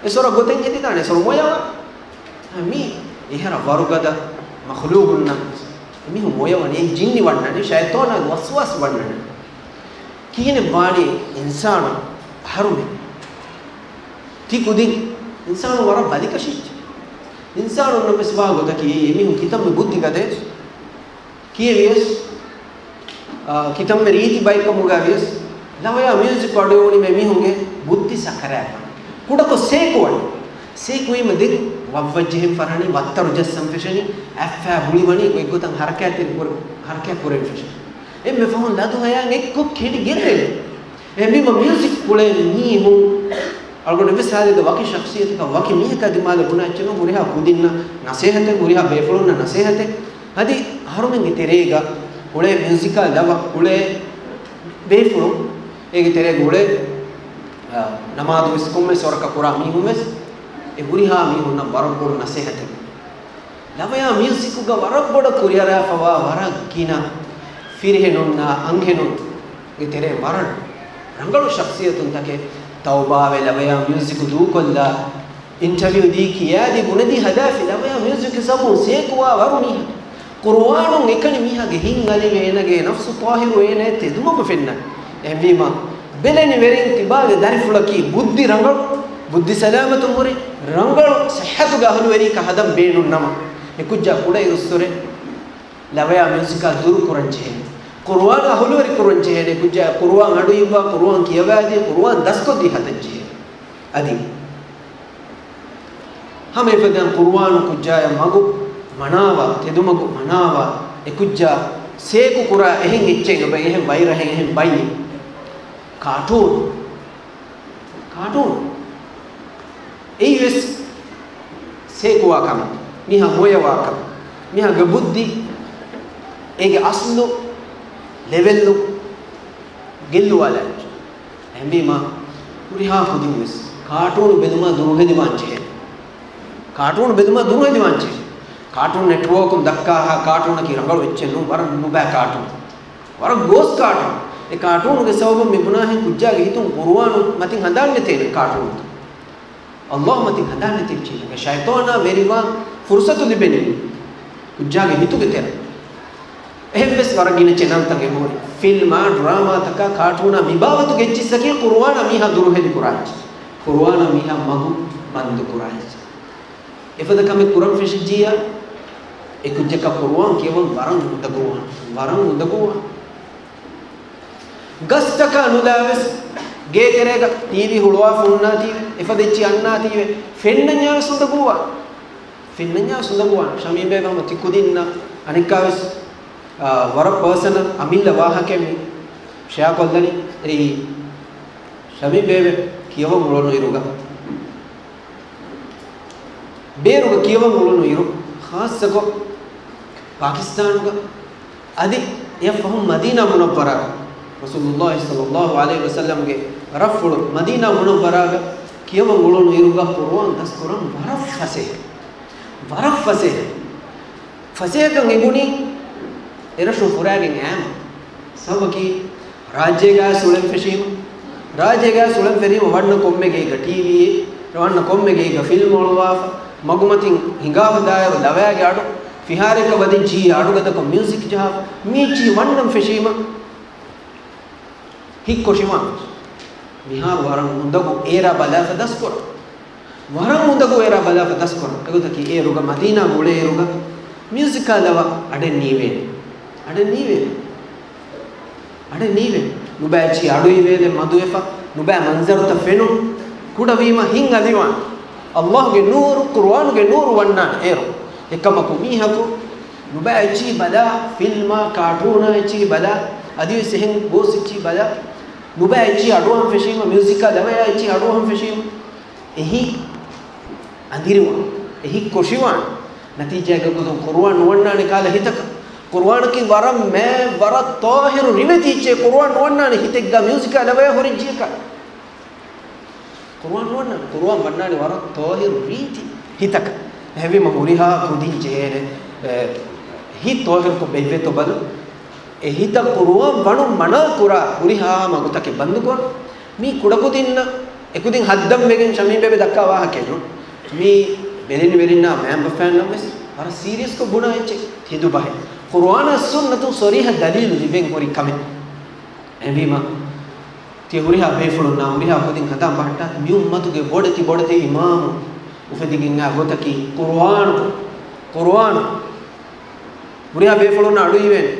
އެ ސޮރަށް ގޮތެއް ހެދިދާނެ، އެ ސޮރު މޮޔަވާ. މީ އެހެރަ ވަރުގަދަ މަޚްލޫގުންނަށް އެމީހުން މޮޔަވަނީ، އެ ޖިންނި ވަންނަނީ، ޝައިޠާނާގެ ވަސްވާސް ވަންނަނީ. ކިހިނެއް ވާނީ އިންސާނު އަހަރުމެން؟ ތި ކުދިން އިންސާނު ވަރަށް ބަލިކަށި އެއްޗެއް. އިންސާނުންނަށް ވެސް ވާ ގޮތަކީ، އެމީހުން ކިތަންމެ ބުއްދި ގަދައެއް. ކިޔެވިޔަސް، އާ، ކިތަންމެ ރީތި ބައެއްކަމުގަ ވިޔަސް، ލަވަޔާ މިއުޒިކް އަޑުއެވުނީމަ އެމީހުންގެ ބުއްދި ސަކަރާތްވަނީ. ކުޑަކޮށް ސޭކުވަނީ. ސޭކުވީމަ ދެން ވައްވައްޖެހެން ފަށަނީ، ވައްތަރު ޖައްސަން ފެށެނީ، އަތްފައި ބުޅިވަނީ، ގޮތްގޮތަށް ހަރަކާތްތެރި ކުރ-، ހަރަކާތް ކުރެވި ފެށެނީ. އެންމެ ފަހުން ލަދު ހަޔާން އެއްކޮށް ކެޑި ގެއްލެވޭ. އެހެންވީމަ މިއުޒިކް ކުޅޭ މީހުން އަޅުގަނޑު ވެސް ހާދަގަ ވަކި ޝަޚްސިއްޔަތަކަށް ވަކި މީހަކާ ދިމާލަށް ބުނާ އެއްޗެއް ނޫން، ހުރިހާ ކުދިންނަށް ނަސޭހަތެއް، ހުރިހާ ބޭފުޅުންނަށް ނަސޭހަތެއް. އަދި އަހަރުމެންގެ ތެރޭގަ އުޅޭ މިއުޒިކާ ލަވަ އުޅޭ ބޭފުޅުން، އޭގެ ތެރޭގަ އުޅޭ، އާ، ނަމާދު ވެސް ކޮންމެ ސޮރަކަށް ކުރާ މީހުން ވެސް އެ ހުރިހާ މީހުންނަށް ވަރަށް ބޮޑު ނަސޭހަތެއް. ލަވަޔާ މިއުޒިކުގަ ވަރަށް ބޮޑަށް ކުރިއަރާފަވާ ވަރަށް ގިނަ ފިރިހެނުންނާ އަންހެނުންގެ ތެރެއިން ވަރަށް ރަނގަޅު ޝަޚްސިއްޔަތުންތަކެއް ތައުބާވެ ލަވަޔާ މިއުޒިކު ދޫކޮށްލާ، އިންޓަވިއު ދީ، ކިޔާދީ، ބުނެދީ ހަދާފި ލަވަޔާ މިއުޒިކުގެ ސަބަބުން ސޭކުވާ ވަރު މީހެއް. ޤުރުއާނުން އެކަނި މީހާގެ ހިތް އަލިވޭ، އޭނާގެ ނަފްސު ޠާހިރު އޭނާ ތެދުމަގު ފެންނަން. އެހެންވީމަ، ބެލެނިވެރިން ތިބާގެ ދަރިފުޅަކީ ބުއްދި ރަނގަޅު، ބުއްދި ސަލާމަތުން ހުރި، ރަނގަޅު ޞިއްޙަތުގެ އަހުލުވެރިއަކަށް ހަދަން ބޭނުން ނަމަ، އެ ކުއްޖާ ކުޑައިރުއްސުރެ ލަވަޔާ މިއުޒިކާ ދުރު ކުރަން ޖެހޭނެ. ޤުރުއާން އަހުލުވެރި ކުރަން ޖެހޭނެ. ކުއްޖާ ޤުރުއާން އަޑު އިއްވާ، ޤުރުއާން ކިޔަވާދީ، ޤުރުއާން ދަސްކޮށްދީ ހަދަން ޖެހޭ. އަދި ހަމަ އެފަދައިން ޤުރުއާނު ކުއްޖާޔަށް މަގު މަނާވާ، ތެދުމަގު މަނާވާ، އެ ކުއްޖާ ސޭކު ކުރާ އެހެން އެއްޗެއް އެބަ އެހެން ވައިރަހެއް އެހެން ބައި. ކާޓޫން. ކާޓޫން. އެއީ ވެސް ސޭކުވާ ކަމެއް. މީހާ މޮޔަވާ ކަމެއް. މީހާގެ ބުއްދި، އޭގެ އަސްލު ލެވެލް ގެއްލުވާލާ އެއްޗެއް. އެހެންވީމާ، ހުރިހާ ކުދިން ވެސް ކާޓޫނު ބެލުމާ ދުރުހެލިވާން ޖެހޭ. ކާޓޫނު ބެލުމާ ދުރުހެލިވާން ޖެހޭ. ކާޓޫން ނެޓްވޯކުން ދައްކާހާ ކާޓޫނަކީ ރަނގަޅު އެއްޗެއް ނޫން، ވަރަށް ނުބައި ކާޓޫން. ވަރަށް ގޯސް ކާޓޫން. އެ ކާޓޫނުގެ ސަބަބުން މި ބުނާހެން ކުއްޖާގެ ހިތުން ޤުރުއާނު މަތިން ހަނދާން ނެތޭނެ ކާޓޫނުތައް. ﷲ މަތިން ހަނދާން ނެތިއްޗި ޝައިޠާނާ ވެރިވާން ފުރުސަތު ލިބެނީ ކުއްޖާގެ ހިތުގެ ތެރެ. އެހެންވެސް ވަރަށް ގިނަ ޗެނަލްތައް އެބަހުރި. ފިލްމާ، ޑްރާމާތަކާ، ކާޓޫނާ މި ބާވަތުގެ އެއްޗިއްސަކީ ޤުރުއާނާ މީހާ ދުރުހެލި ކުރާ އެއްޗެއް. ޤުރުއާނާ މީހާ މަގު ބަންދު ކުރާ އެއްޗެއް. އެފަދަ ކަމެއް ކުރަން ފެށިއްޖިއްޔާ، އެ ކުއްޖަކަށް ޤުރުއާން ކިޔަވަން ވަރަށް އުނދަގޫވާނެ. ވަރަށް އުނދަގޫވާނެ. ގަސްތަކާ ނުލާވެސް، ގޭތެރޭގަ ޓީވީ ހުޅުވާފަ ހުންނާތީވެ، އެފަދަ އެއްޗިއް އަންނާތީވެ، ފެންނަންޏާވެސް އުނދަގޫވާނެ. ފެންނަންޏާވެސް އުނދަގޫވާނެ. ޝަމީމްބޭބެ ހަމަ ތި ކުދިންނަށް އަނެއްކާވެސް، އާ، ވަރަށް ޕާސަނަލް އަމިއްލަ ވާހަކައެއް މި ޝެއާ ކޮށްލަނީ. އެއީ، ޝަމީމްބޭބެ ކިޔަވަން އުޅުނު އިރުގަ، ބޭރުގަ ކިޔަވަން އުޅުނު އިރު، ޚާއްޞަކޮށް ޕާކިސްތާނުގަ، އަދި އެއަށް ފަހުން މަދީނާ މުނައްވަރާގަ، ރަސޫލުﷲ ޞައްލަﷲ ޢަލައިހި ވަސައްލަމްގެ ރަށްފުޅު މަދީނާ މުނައްވަރާގަ ކިޔަވަން އުޅުނު އިރުގަ ޤުރުއާން ދަސްކުރަން ވަރަށް ފަސޭހަ. ވަރަށް ފަސޭހަ. ފަސޭހަކަން އެނގުނީ އެރަށުން ފުރާގެން އައިމަ. ސަބަބަކީ، ރާއްޖޭގަ އުޅެން ފެށީމަ، ރާއްޖޭގަ އުޅެން ފެށީމަ ވަންނަ ކޮންމެ ގޭގަ ޓީވީ، ވަންނަ ކޮންމެ ގޭގަ ފިލްމް އޮޅުވާފަ، މަގުމަތިން ހިނގާފަ ދާއިރު ލަވަޔާގެ އަޑު، ފިހާރައަކަށް ވަދެއްޖިއްޔާ އަޑުގަދަކޮށް މިއުޒިކް ޖަހާފަ، މިއެއްޗިހި ވަންނަން ފެށީމަ ހިތްކޮށިވާން. މިހާރު ވަރަށް އުނދަގޫ އޭރާ ބަލާފަ ދަސްކުރަން. ވަރަށް އުނދަގޫ އޭރާ ބަލާފަ ދަސްކުރަން. އެގޮތަކީ އޭރުގަ މަދީނާ އުޅޭއިރުގަ މިއުޒިކާ ލަވަ އަޑެއް ނީވޭނެ. އަޑެއް ނީވޭނެ. އަޑެއް ނީވޭނެ. ނުބައި އެއްޗިހި އަޑުއިވޭލެއް މަދުވެފަ، ނުބައި މަންޒަރުތައް ފެނުން، ކުޑަވީމަ ހިތް އަލިވާން. ﷲގެ ނޫރު، ޤުރުއާނުގެ ނޫރު ވަންނާނެ އޭރު. އެކަމަކު މީހަކު ނުބައި އެއްޗިހި ބަލާ، ފިލްމާ، ކާޓޫނާ އެއްޗިހި ބަލާ، އަދިވެސް އެހެން ގޯސް އެއްޗިހި ބަލާ، ނުބައި އެއްޗިހި އަޑުއަހަން ފެށީމަ، މިއުޒިކާ ލަވަޔާ އެއްޗިހި އަޑުއަހަން ފެށީމަ، އެ ހިތް އަނދިރިވާން، އެ ހިތް ކޮށިވާން. ނަތީޖާގެ ގޮތުން ޤުރުއާން ނުވަންނާނެ ކަހަލަ ހިތަކަށް. ޤުރުއާނަކީ ވަރަށް މާތް، ވަރަށް ޠާހިރު ރިވެތި އެއްޗެއް. ޤުރުއާން ނުވަންނާނެ ހިތެއްގަ މިއުޒިކާ ލަވަޔާ ހުރެއްޖިއްޔާ. ޤުރުއާން ނުވަންނާނެ. ޤުރުއާން ވަންނާނެ ވަރަށް ޠާހިރު ރީތި ހިތަކަށް. އެހެންވީމަ ހުރިހާ ކުދިން ޖެހޭނެ، އެ، ހިތް ޠާހިރުކޮށް ބޭއްވޭތޯ ބަލަން. އެ ހިތަށް ޤުރުއާން ވަނުން މަނާ ކުރާ ހުރިހާ މަގުތަކެއް ބަންދުކޮށް، މީ ކުޑަކުދިންނަށް އެކުދިން ހައްދަން ވެގެން ޝަމީމް ބޭބެ ދައްކާ ވާހަކައެއް ނޫން. މީ ބެލެނިވެރިންނާ މައިންބަފައިންނަށް ވެސް ވަރަށް ސީރިއަސްކޮށް ބުނާ އެއްޗެއް ތެދު ބަހެއް. ޤުރުއާނާ ސުންނަތުން ޞަރީޙަ ދަލީލު ލިބެން ހުރި ކަމެއް. އެހެންވީމަ، ތިޔަ ހުރިހާ ބޭފުޅުންނާ ހުރިހާ ކުދިން ހަނދާން ބަހައްޓާ، މި އުއްމަތުގެ ބޮޑެތި ބޮޑެތި އިމާމު އުފެދިގެން އާ ގޮތަކީ ޤުރުއާނު، ޤުރުއާނު. ހުރިހާ ބޭފުޅުންނަށް އަޑުއިވޭނެ.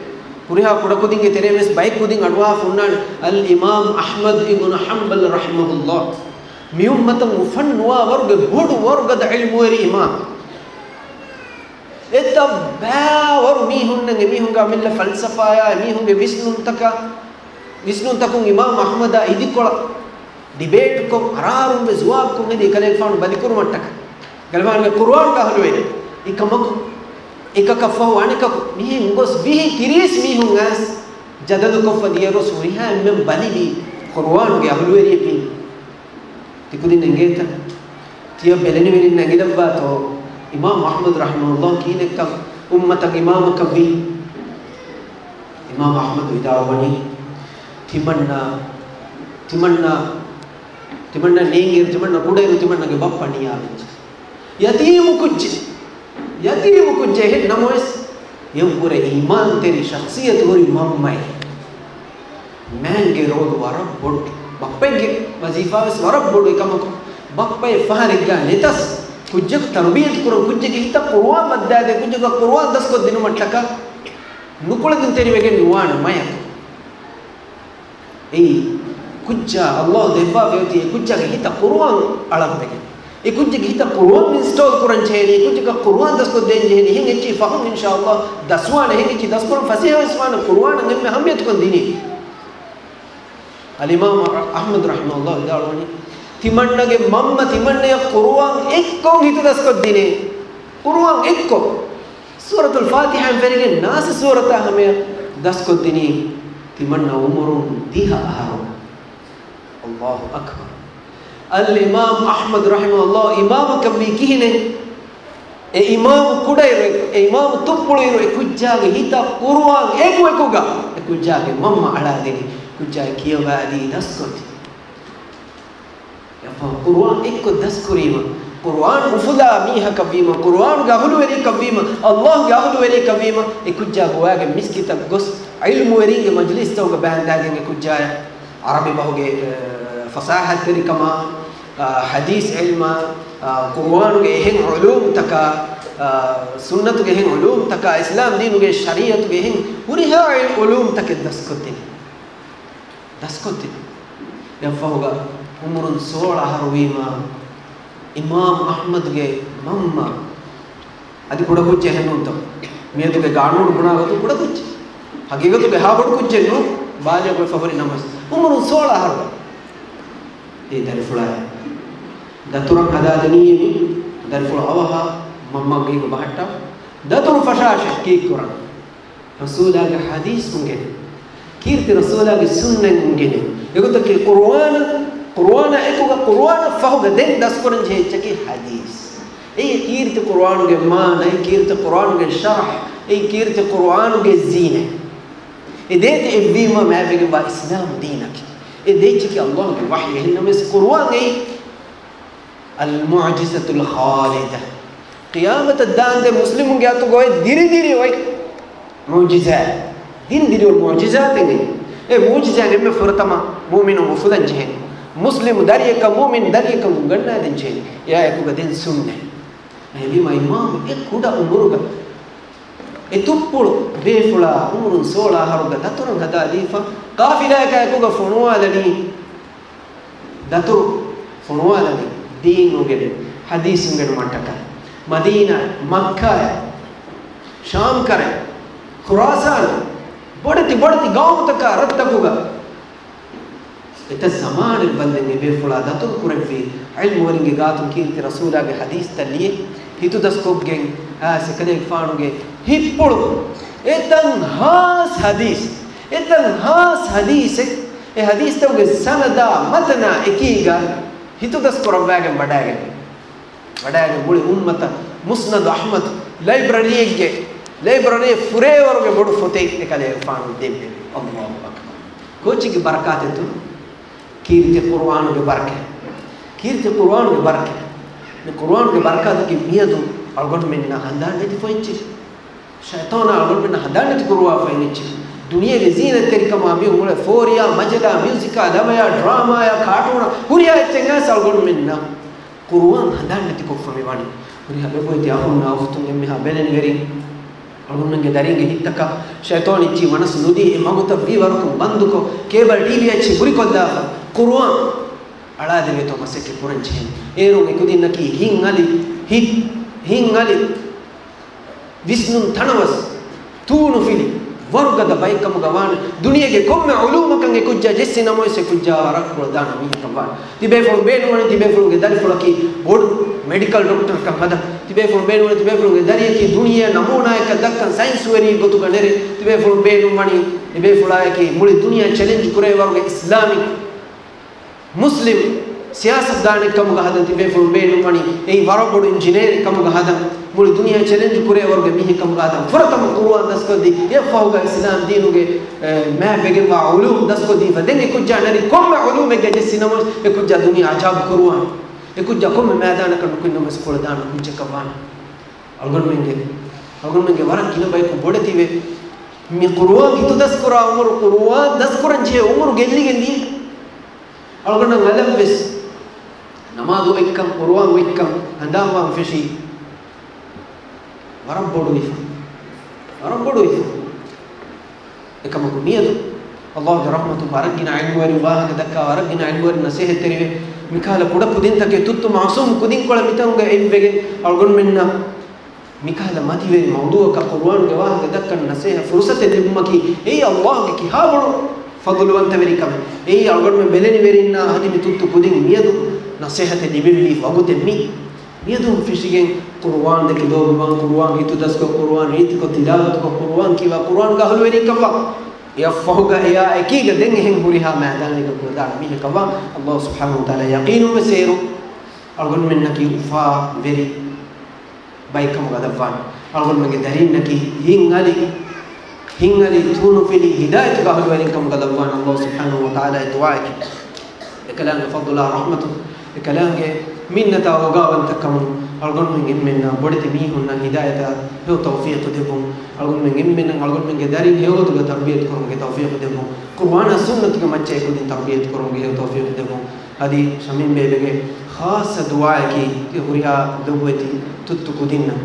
ހުރިހާ ކުޑަކުދިންގެ ތެރެއިން ވެސް ބައެއް ކުދިން އަޑުއަހާފަ ހުންނާނެ. އަލް އިމާމް އަޙްމަދު އިބްނު ޙަންބަލް ރަޙިމަހުﷲ. މި އުއްމަތަށް އުފަންނުވާ ވަރުގެ ބޮޑު ވަރުގަދަ ޢިލްމުވެރި އިމާމް. އެތައް ބައިވަރު މީހުންނަށް އެމީހުންގެ އަމިއްލަ ފަލްސަފާއާ އެމީހުންގެ ވިސްނުންތަކާ، ވިސްނުންތަކުން އިމާމް އަޙްމަދާ އިދިކޮޅަށް ޑިބޭޓްކޮށް، އަރާރުންވެ ޒުވާބުކޮށް ހެދި އެކަލޭގެފާނު ބަލިކުރުމަށްޓަކައި. ގަލެފާނުގެ ޤުރުއާނުގެ އަހުލުވެރި އެކަމަކު، އެކަކަށްފަހު އަނެކަކު މިހެން ގޮސް ވިހި ތިރީސް މީހުން އައިސް ޖަދަލުކޮށްފަ ދިޔައިރު ހުރިހާ އެންމެން ބަލިވީ ޤުރުއާނުގެ އަހުލުވެރިއެއްވީ. ތިކުދިން އެނގޭތަ؟ ތިޔަ ބެލެނިވެރިން އެނގިލައްވާތޯ؟ އިމާމް އަޙްމަދު ރަޙިމަހުﷲ ކިހިނެއްކަން އުއްމަތަށް އިމާމަކަށްވީ؟ އިމާމް އަޙްމަދު ވިދާޅުވަނީ، ތިމަންނަ، ތިމަންނަ، ތިމަންނަ ނޭނގިއިރު، ތިމަންނަ ކުޑައިރު، ތިމަންނަގެ ބައްޕަ ނިޔާވެއްޖެ. ޔަތީމު ކުއްޖެއް، ޔަތީމު ކުއްޖެއް އެހެން ނަމަވެސް، އެއްވުރެ އީމާންތެރި ޝަޚްޞިއްޔަތު ހުރި މަންމައެއް. މާންގެ ރޯލު ވަރަށް ބޮޑު. ބައްޕައެއްގެ ވަޒީފާވެސް ވަރަށް ބޮޑު. އެކަމަކު، ބައްޕައެއް ފަހަރެއްގަ ނެތަސް، ކުއްޖަކު ތަރުބިޔަތު ކުރަން، ކުއްޖެއްގެ ހިތަށް ޤުރުއާން ވައްދާދޭ، ކުއްޖަކަށް ޤުރުއާން ދަސްކޮށްދިނުމަށްޓަކާ ނުކުޅެދުންތެރިވެގެން ނުވާނެ މަޔަކު. އެއީ ކުއްޖާ ﷲ ދެއްވާފައި އޮތީ އެ ކުއްޖާގެ ހިތަށް ޤުރުއާން އަޅަންވެގެން. އެ ކުއްޖެއްގެ ހިތަށް ޤުރުއާން އިންސްޓޯލް ކުރަން ޖެހޭނީ، އެ ކުއްޖަކަށް ޤުރުއާން ދަސްކޮށްދޭން ޖެހޭނީ. އެހެން އެއްޗެއް ފަހުން އިންޝާﷲ ދަސްވާނެ. އެހެން އެއްޗެއް ދަސްކުރަން ފަސޭހަވެސް ވާނެ، ޤުރުއާނަށް އެންމެ އަހައްމިޔަތުކަން ދިނީ. އަލްއިމާމް އަޙްމަދު ރަޙިމަހުﷲ ވިދާޅުވަނީ، ތިމަންނަގެ މަންމަ ތިމަންނަޔަށް ޤުރުއާން އެއްކޮށް ހިތުދަސްކޮށްދިނޭ. ޤުރުއާން އެއްކޮށް. ސޫރަތުލް ފާތިޙާއިން ފެށިގެން ނާސް ސޫރަތާ ހަމަޔަށް ދަސްކޮށްދިނީ ތިމަންނަ ޢުމުރުން ދިހަ އަހަރު. ﷲ އަކްބަރު. އަލްއިމާމް އަޙްމަދު ރަޙިމަހުﷲ އިމާމަކަށްވީ ކިހިނެއް؟ އެ އިމާމު ކުޑައިރު، އެ އިމާމު ތުއްޕުޅުއިރު އެ ކުއްޖާގެ ހިތަށް ޤުރުއާން އެކު އެކުގަ އެ ކުއްޖާގެ މަންމަ އަޅާދިނީ، ކުއްޖާ ކިޔަވާލީ ދަސްކޮށްދިނީ. އެއަށްފަހު ޤުރުއާން އެއްކޮށް ދަސްކުރީމަ، ޤުރުއާން އުފުލާ މީހަކަށްވީމަ، ޤުރުއާންގެ އަހުލުވެރިއަކަށްވީމަ، ﷲގެ އަހުލުވެރިއަކަށްވީމަ، އެ ކުއްޖާ ގޮވާގެން މިސްކިތަށް ގޮސް، ޢިލްމުވެރިންގެ މަޖްލިސްތަކުގަ ބައިންދާގެން އެ ކުއްޖާޔަށް ޢަރަބި ބަހުގެ، އަ، ފަސާހަތްތެރިކަމާ، އަ، ޙަދީޘް ޢިލްމާ، އަ، ޤުރުއާނުގެ އެހެން ޢުލޫމްތަކާ، އަ، ސުންނަތުގެ އެހެން ޢުލޫމްތަކާ، އިސްލާމް ދީނުގެ ޝަރީޢަތުގެ އެހެން ހުރިހާ ޢިލް-، ޢުލޫމްތަކެއް ދަސްކޮށްދިނީ. ދަސްކޮށްދިނީ. އެއަށްފަހުގަ ޢުމުރުން ސޯޅަ އަހަރު ވީމަ، އިމާމް އަޙްމަދުގެ މަންމަ އަދި ކުޑަކުއްޖެއް ހެންނޫންތޯ؟ މިއަދުގެ ގާނޫނު ބުނާ ގޮތުން ކުޑަކުއްޖެއް. ހަގީގަތުގަ އެހާ ބޮޑު ކުއްޖެއް ނޫން، ބާލިޣުވެފަ ހުރި ނަމަވެސް. ޢުމުރުން ސޯޅަ އަހަރުގަ އެ ދަރިފުޅާ ދަތުރަށް ހަދާދިނީ މި ދަރިފުޅު އަވަހަށް މަންމަގެ ބަހައްޓާ. ދަތުރު ފަށާށޭ ކީއްކުރަން؟ ރަސޫލާގެ ޙަދީޘް އުނގެނެ. ކީރިތި ރަސޫލާގެ ސުންނަތް އުނގެނެ. އެގޮތަކީ ޤުރުއާނަށް، ޤުރުއާނާ އެކުގަ ޤުރުއާނަށް ފަހުގަ ދެން ދަސްކުރަން ޖެހޭ އެއްޗަކީ ޙަދީޘް. އެއީ ކީރިތި ޤުރުއާނުގެ މާނަ، އެއީ ކީރިތި ޤުރުއާނުގެ ޝަރަޙް، އެއީ ކީރިތި ޤުރުއާނުގެ ޒީނަތް. އެ ދޭތި އެއްވީމަ މާތްވެގެންވާ އިސްލާމް ދީނަކީ. އެ ދޭއްޗަކީ ﷲގެ ވަޙީ. އެހެންނަމަވެސް ޤުރުއާން އެއީ އަލްމުޢުޖިޒަތުލް ޚާލިދަ. ޤިޔާމަތަށް ދާންދެން މުސްލިމުންގެ އަތުގަ އޮތް ދިރި ދިރި އޮތް މުޢުޖިޒާތް. ދިރި ދިރި އޮތް މުޢުޖިޒާތެއް. އެ މުޢުޖިޒާތް އެންމެ ފުރަތަމަ މުއުމިނުން އުފުލަން ޖެހެނީ. މުސްލިމު ދަރިއަކަށް މުއުމިން ދަރިއަކަށް އުނގަންނާދޭން ޖެހެނީ. އެއާ އެކުގަ ދެން ސުންނަތް. އެހެންވީމަ އިމާމު އެ ކުޑަ އުމުރުގަ އެ ތުއްޕުޅު ބޭފުޅާ އުމުރުން ސޯޅަ އަހަރުގަ ދަތުރަށް ހަދާލީފަ، ޤާފިލާއަކާ އެކުގަ ފޮނުވާލަނީ، ދަތުރު ފޮނުވާލަނީ ދީން އުނގެނެ، ޙަދީޘް އުނގެނުމަށްޓަކާ. މަދީނާއަށް، މައްކާއަށް، ޝާމް ކަރައަށް، ޚުރާސާނަށް، ބޮޑެތި ބޮޑެތި ގައުމުތަކާ ރަށްތަކުގަ އެތައް ޒަމާނެއް ވަންދެން އެބޭފުޅާ ދަތުރު ކުރެއްވި، ޢިލްމުވެރިންގެ ގާތުން ކީރިތި ރަސޫލާގެ ޙަދީޘްތައް ލިޔެ، ހިތުދަސްކޮށްގެން އާ އެކަލޭގެފާނުގެ ހިތްޕުޅު އެތަން ހާސް ޙަދީޘް، އެތަން ހާސް ޙަދީޘެއް، އެ ޙަދީޘްތަކުގެ ސަނަދާ މަތަނާ އެކީގަ ހިތުދަސް ކުރައްވާގެން ވަޑައިގެން. ވަޑައިގެން މުޅި އުއްމަތަށް މުސްނަދު އަޙްމަދު ލައިބްރަރީއެއްގެ، ލައިބްރަރީއެއް ފުރޭވަރުގެ ބޮޑު ފޮތެއް އެކަލޭގެފާނު ދެއްވެ. ﷲ އަކްބަރު. ކޯޗެއްގެ ބަރަކާތެއް ދު. ކީރިތި ޤުރުއާނުގެ ބަރަކަތް. ކީރިތި ޤުރުއާނުގެ ބަރަކަތް. މި ޤުރުއާނުގެ ބަރަކާތަކީ މިއަދު އަޅުގަނޑުމެންނަށް ހަނދާން ނެތިފަ އެއްޗެއް. ޝައިޠާނާ އަޅުގަނޑުމެންނަށް ހަނދާން ނެތި ކުރުވާފައި އެއްޗެއް. ދުނިޔޭގެ ޒީނަތްތެރިކަމާ މި އުޅޭ ފޯރިއާ، މަޖަލާ، މިއުޒިކާ، ލަވަޔާ، ޑްރާމާޔާ، ކާޓޫނާ، ހުރިހާ އެއްޗެއް އަޅުގަނޑުމެންނަށް ޤުރުއާން ހަނދާން ނެތިކޮށްފަ މި ވަނީ. ހުރިހާ ލޮބުވެތި އަޚުންނާ އުޚްތުން، އެންމެހާ ބެލެނިވެރިން، އަޅުގަނޑުމެންގެ ދަރިންގެ ހިތްތަކަށް ޝައިޠާން އެއްޗިހި ވަނަސް ނުދީ، އެ މަގުތައް ވީ ވަރަކުން ބަންދުކޮށް، ކޭބަލް ޓީވީ އެއްޗިހި ބުރިކޮށްލާފަ، ޤުރުއާން އަޅާދެވޭތޯ މަސައްކަތް ކުރަން ޖެހޭނެ. އޭރުން އެކުދިންނަކީ ހިތް އަލި، ހިތް، ހިތް އަލި ވިސްނުން ތަނަވަސް، ތޫނުފިލި، ވަރުގަދަ ބައެއްކަމުގަ ވާނެ. ދުނިޔޭގެ ކޮންމެ ޢުލޫމަކަށް އެކުއްޖާ ޖެއްސި ނަމަވެސް އެކުއްޖާ ވަރަށް ކުޅަދާނަ މީހަކަށް ވާނެ. ތިބޭފުޅުން ބޭނުންވަނީ ތިބޭފުޅުންގެ ދަރިފުޅަކީ ބޮޑު މެޑިކަލް ޑޮކްޓަރަކަށް ހަދަން. ތިބޭފުޅުން ބޭނުންވަނީ ތިބޭފުޅުންގެ ދަރިއަކީ ދުނިޔެއަށް ނަމޫނާއަކަށް ދައްކަން ސައިންސްވެރިއެއް ގޮތުގަ ނެރެން. ތިބޭފުޅުން ބޭނުންވަނީ ތިބޭފުޅާއަކީ މުޅި ދުނިޔެއަށް ޗެލެންޖް ކުރޭ ވަރުގެ އިސްލާމިކް މުސްލިމް ސިޔާސަތްދާނެއް ކަމުގަ ހަދަން. ތިބޭފުޅުން ބޭނުންވަނީ އެއީ ވަރަށް ބޮޑު އިންޖިނޭރެއް ކަމުގަ ހަދަން، މުޅި ދުނިޔެ ޗެލެންޖް ކުރޭ ވަރުގެ މީހެއް ކަމުގަ ހަދަން. ފުރަތަމަ ޤުރުއާން ދަސްކޮށްދީ، އެއަށްފަހުގަ އިސްލާމް ދީނުގެ، އެ، މާތް ވެގެންވާ ޢުލޫމް ދަސްކޮށްދީފަ. ދެން އެކުއްޖާ ނެރި ކޮންމެ ޢުލޫމެއްގަ ޖެއްސި ނަމަވެސް އެކުއްޖާ ދުނިޔެ އަޖާބު ކުރުވާނެ. އެކުއްޖާ ކޮންމެ މައިދާނަކަށް ނުކުތް ނަމަވެސް ކުޅަދާނަ ކުއްޖަކަށް ވާނެ. އަޅުގަނޑުމެންގެ، އަޅުގަނޑުމެންގެ ވަރަށް ގިނަ ބަޔަކު ބޮޑެތިވެ، މި ޤުރުއާން ހިތުދަސްކުރާ ޢުމުރު، ޤުރުއާން ދަސްކުރަން ޖެހޭ ޢުމުރު ގެއްލިގެން ދިޔަ. އަޅުގަނޑަށް އަލަށްވެސް ނަމާދު އޮތްކަން، ޤުރުއާން އޮތްކަން ހަނދާންވާން ފެށީ ވަރަށް ބޮޑުވިފަ. ވަރަށް ބޮޑުވިފަ. އެކަމަކު މިއަދު ﷲ ގެ ރަޙްމަތުން ވަރަށް ގިނަ ޢިލްމުވެރިން ވާހަކަ ދައްކާ، ވަރަށް ގިނަ ޢިލްމުވެރިން ނަސޭހަތްތެރިވެ، މިކަހަލަ ކުޑަ ކުދިންތަކެއް ތުއްތު މަޢުޞޫމް ކުދިންކޮޅެއް މިތަނުގަ އެއްވެގެން އަޅުގަނޑުމެންނަށް މިކަހަލަ މަތިވެރި މައުޟޫޢަކަށް ޤުރުއާންގެ ވާހަކަ ދައްކަން ނަސޭހަތް ފުރުޞަތެއް ލިބުމަކީ، އެއީ ﷲ ގެ ކިހާ ބޮޑު ފަޟުލުވަންތަވެރިކަމެއް. އެއީ އަޅުގަނޑުމެން ބެލެނިވެރިންނާ އަދި މި ތުއްތު ކުދިން މިއަދު ނަސޭހަތެއް ލިބެވި ވަގުތެއް މީ. މިއަދުން ފެށިގެން ޤުރުއާން ދެކި ލޯބިވާން، ޤުރުއާން ހިތުދަސްކޮށް، ޤުރުއާން ރީތިކޮށް ތިލާވަތުކޮށް، ޤުރުއާން ކިޔަވާ، ޤުރުއާންގެ އަހުލުވެރިންކަން ވާ. އެއަށްފަހުގަ އެއާ އެކީގަ ދެން އެހެން ހުރިހާ މައިދާނެއްގަ ކުޅަދާނަ މީހަކަށް ވާ. ﷲ ސުބްޙާނަހޫ ވަތަޢާލާ ޔަޤީނުންވެސް އޭރު އަޅުގަނޑުމެންނަކީ އުފާ ވެރި ބައެއްކަމުގަ ލައްވާނެ. އަޅުގަނޑުމެންގެ ދަރީންނަކީ ހިތް އަލި، ހިތް އަލި ތޫނުފިލި ހިދާޔަތުގެ އަހުލުވެރިންކަމުގަ ލައްވާނެ. ﷲ ސުބްޙާނަހޫ ވަތަޢާލާ ދުޢާއަކީ. އެކަލާނގެ ފަޟްލާ ރަޙްމަތު، އެކަލާނގެ މިންނަތާ އޯގާވަންތަކަމުން އަޅުގަނޑުމެން އެންމެންނަށް ބޮޑެތި މީހުންނަށް ހިދާޔަތާ ހެޔޮ ތައުފީޤު ދެއްވުން. އަޅުގަނޑުމެން އެންމެންނަށް އަޅުގަނޑުމެންގެ ދަރިން ހެޔޮގޮތުގަ ތަރުބިޔަތު ކުރުމުގެ ތައުފީޤު ދެއްވުން. ޤުރުއާނާ ސުންނަތުގެ މައްޗަށް އެކުދިން ތަރުބިޔަތު ކުރުމުގެ ހެޔޮ ތައުފީޤު ދެއްވުން. އަދި ޝަމީމް ބޭބެގެ ޚާއްޞަ ދުޢާއަކީ، ތި ހުރިހާ ލޮބުވެތި ތުއްތު ކުދިންނަށް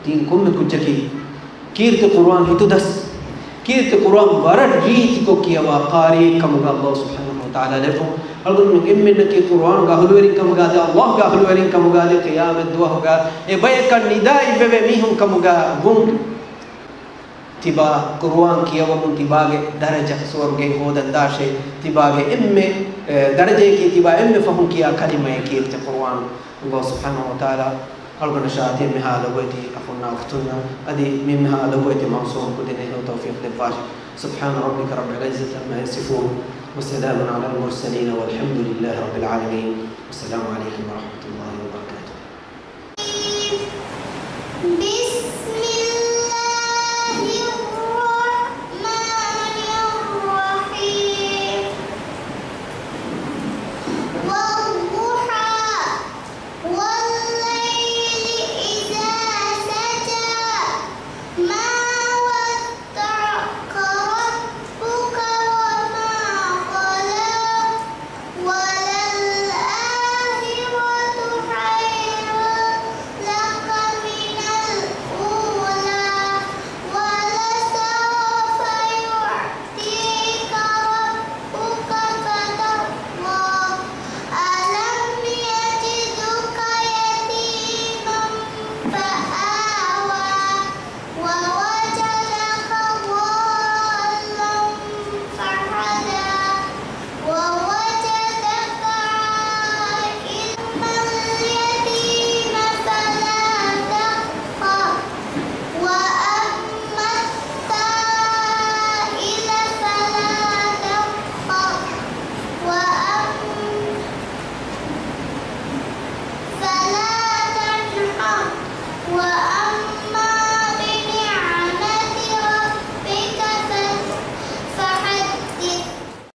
ތި ކޮންމެ ކުއްޖަކީ ކީރިތި ޤުރުއާން ހިތުދަސް، ކީރިތި ޤުރުއާން ވަރަށް ރީތިކޮށް ކިޔަވާ ޤާރީއެއް ކަމުގަ ﷲ ސުބްޙާނަހޫ ވަތަޢާލާ ލެއްވުން. އަޅުގަނޑުމެން އެންމެންނަކީ ޤުރުއާންގެ އަހުލުވެރިން ކަމުގަ އަދި ﷲ ގެ އަހުލުވެރިން ކަމުގަ އަދި ޤިޔާމަތް ދުވަހުގަ އެ ބަޔަކަށް ނިދާ އިއްވެވޭ މީހުން ކަމުގަ ވުން. ތިބާ ޤުރުއާން ކިޔަވަމުން ތިބާގެ ދަރަޖަ ސުވަރުގެ ހޯދަން ދާށޭ. ތިބާގެ އެންމެ، އެ، ދަރަޖައަކީ ތިބާ އެންމެ ފަހުން ކިޔާ ކަލިމައެއް ކީރިތި ޤުރުއާން. ﷲ ސުބްޙާނަހޫ ވަތަޢާލާ އަޅުގަނޑަށާ އަދި އެންމެހާ ލޮބުވެތި އަޚުންނާ އުޚްތުންނަށް އަދި މި އެންމެހާ ލޮބުވެތި މަޢުޞޫމް ކުދިންނަށް ހެޔޮ ތައުފީޤު ދެއްވާށި. سبحان ربك رب العزة عما يصفون وسلام على المرسلين والحمد لله رب العالمين. والسلام عليكم ورحمة الله.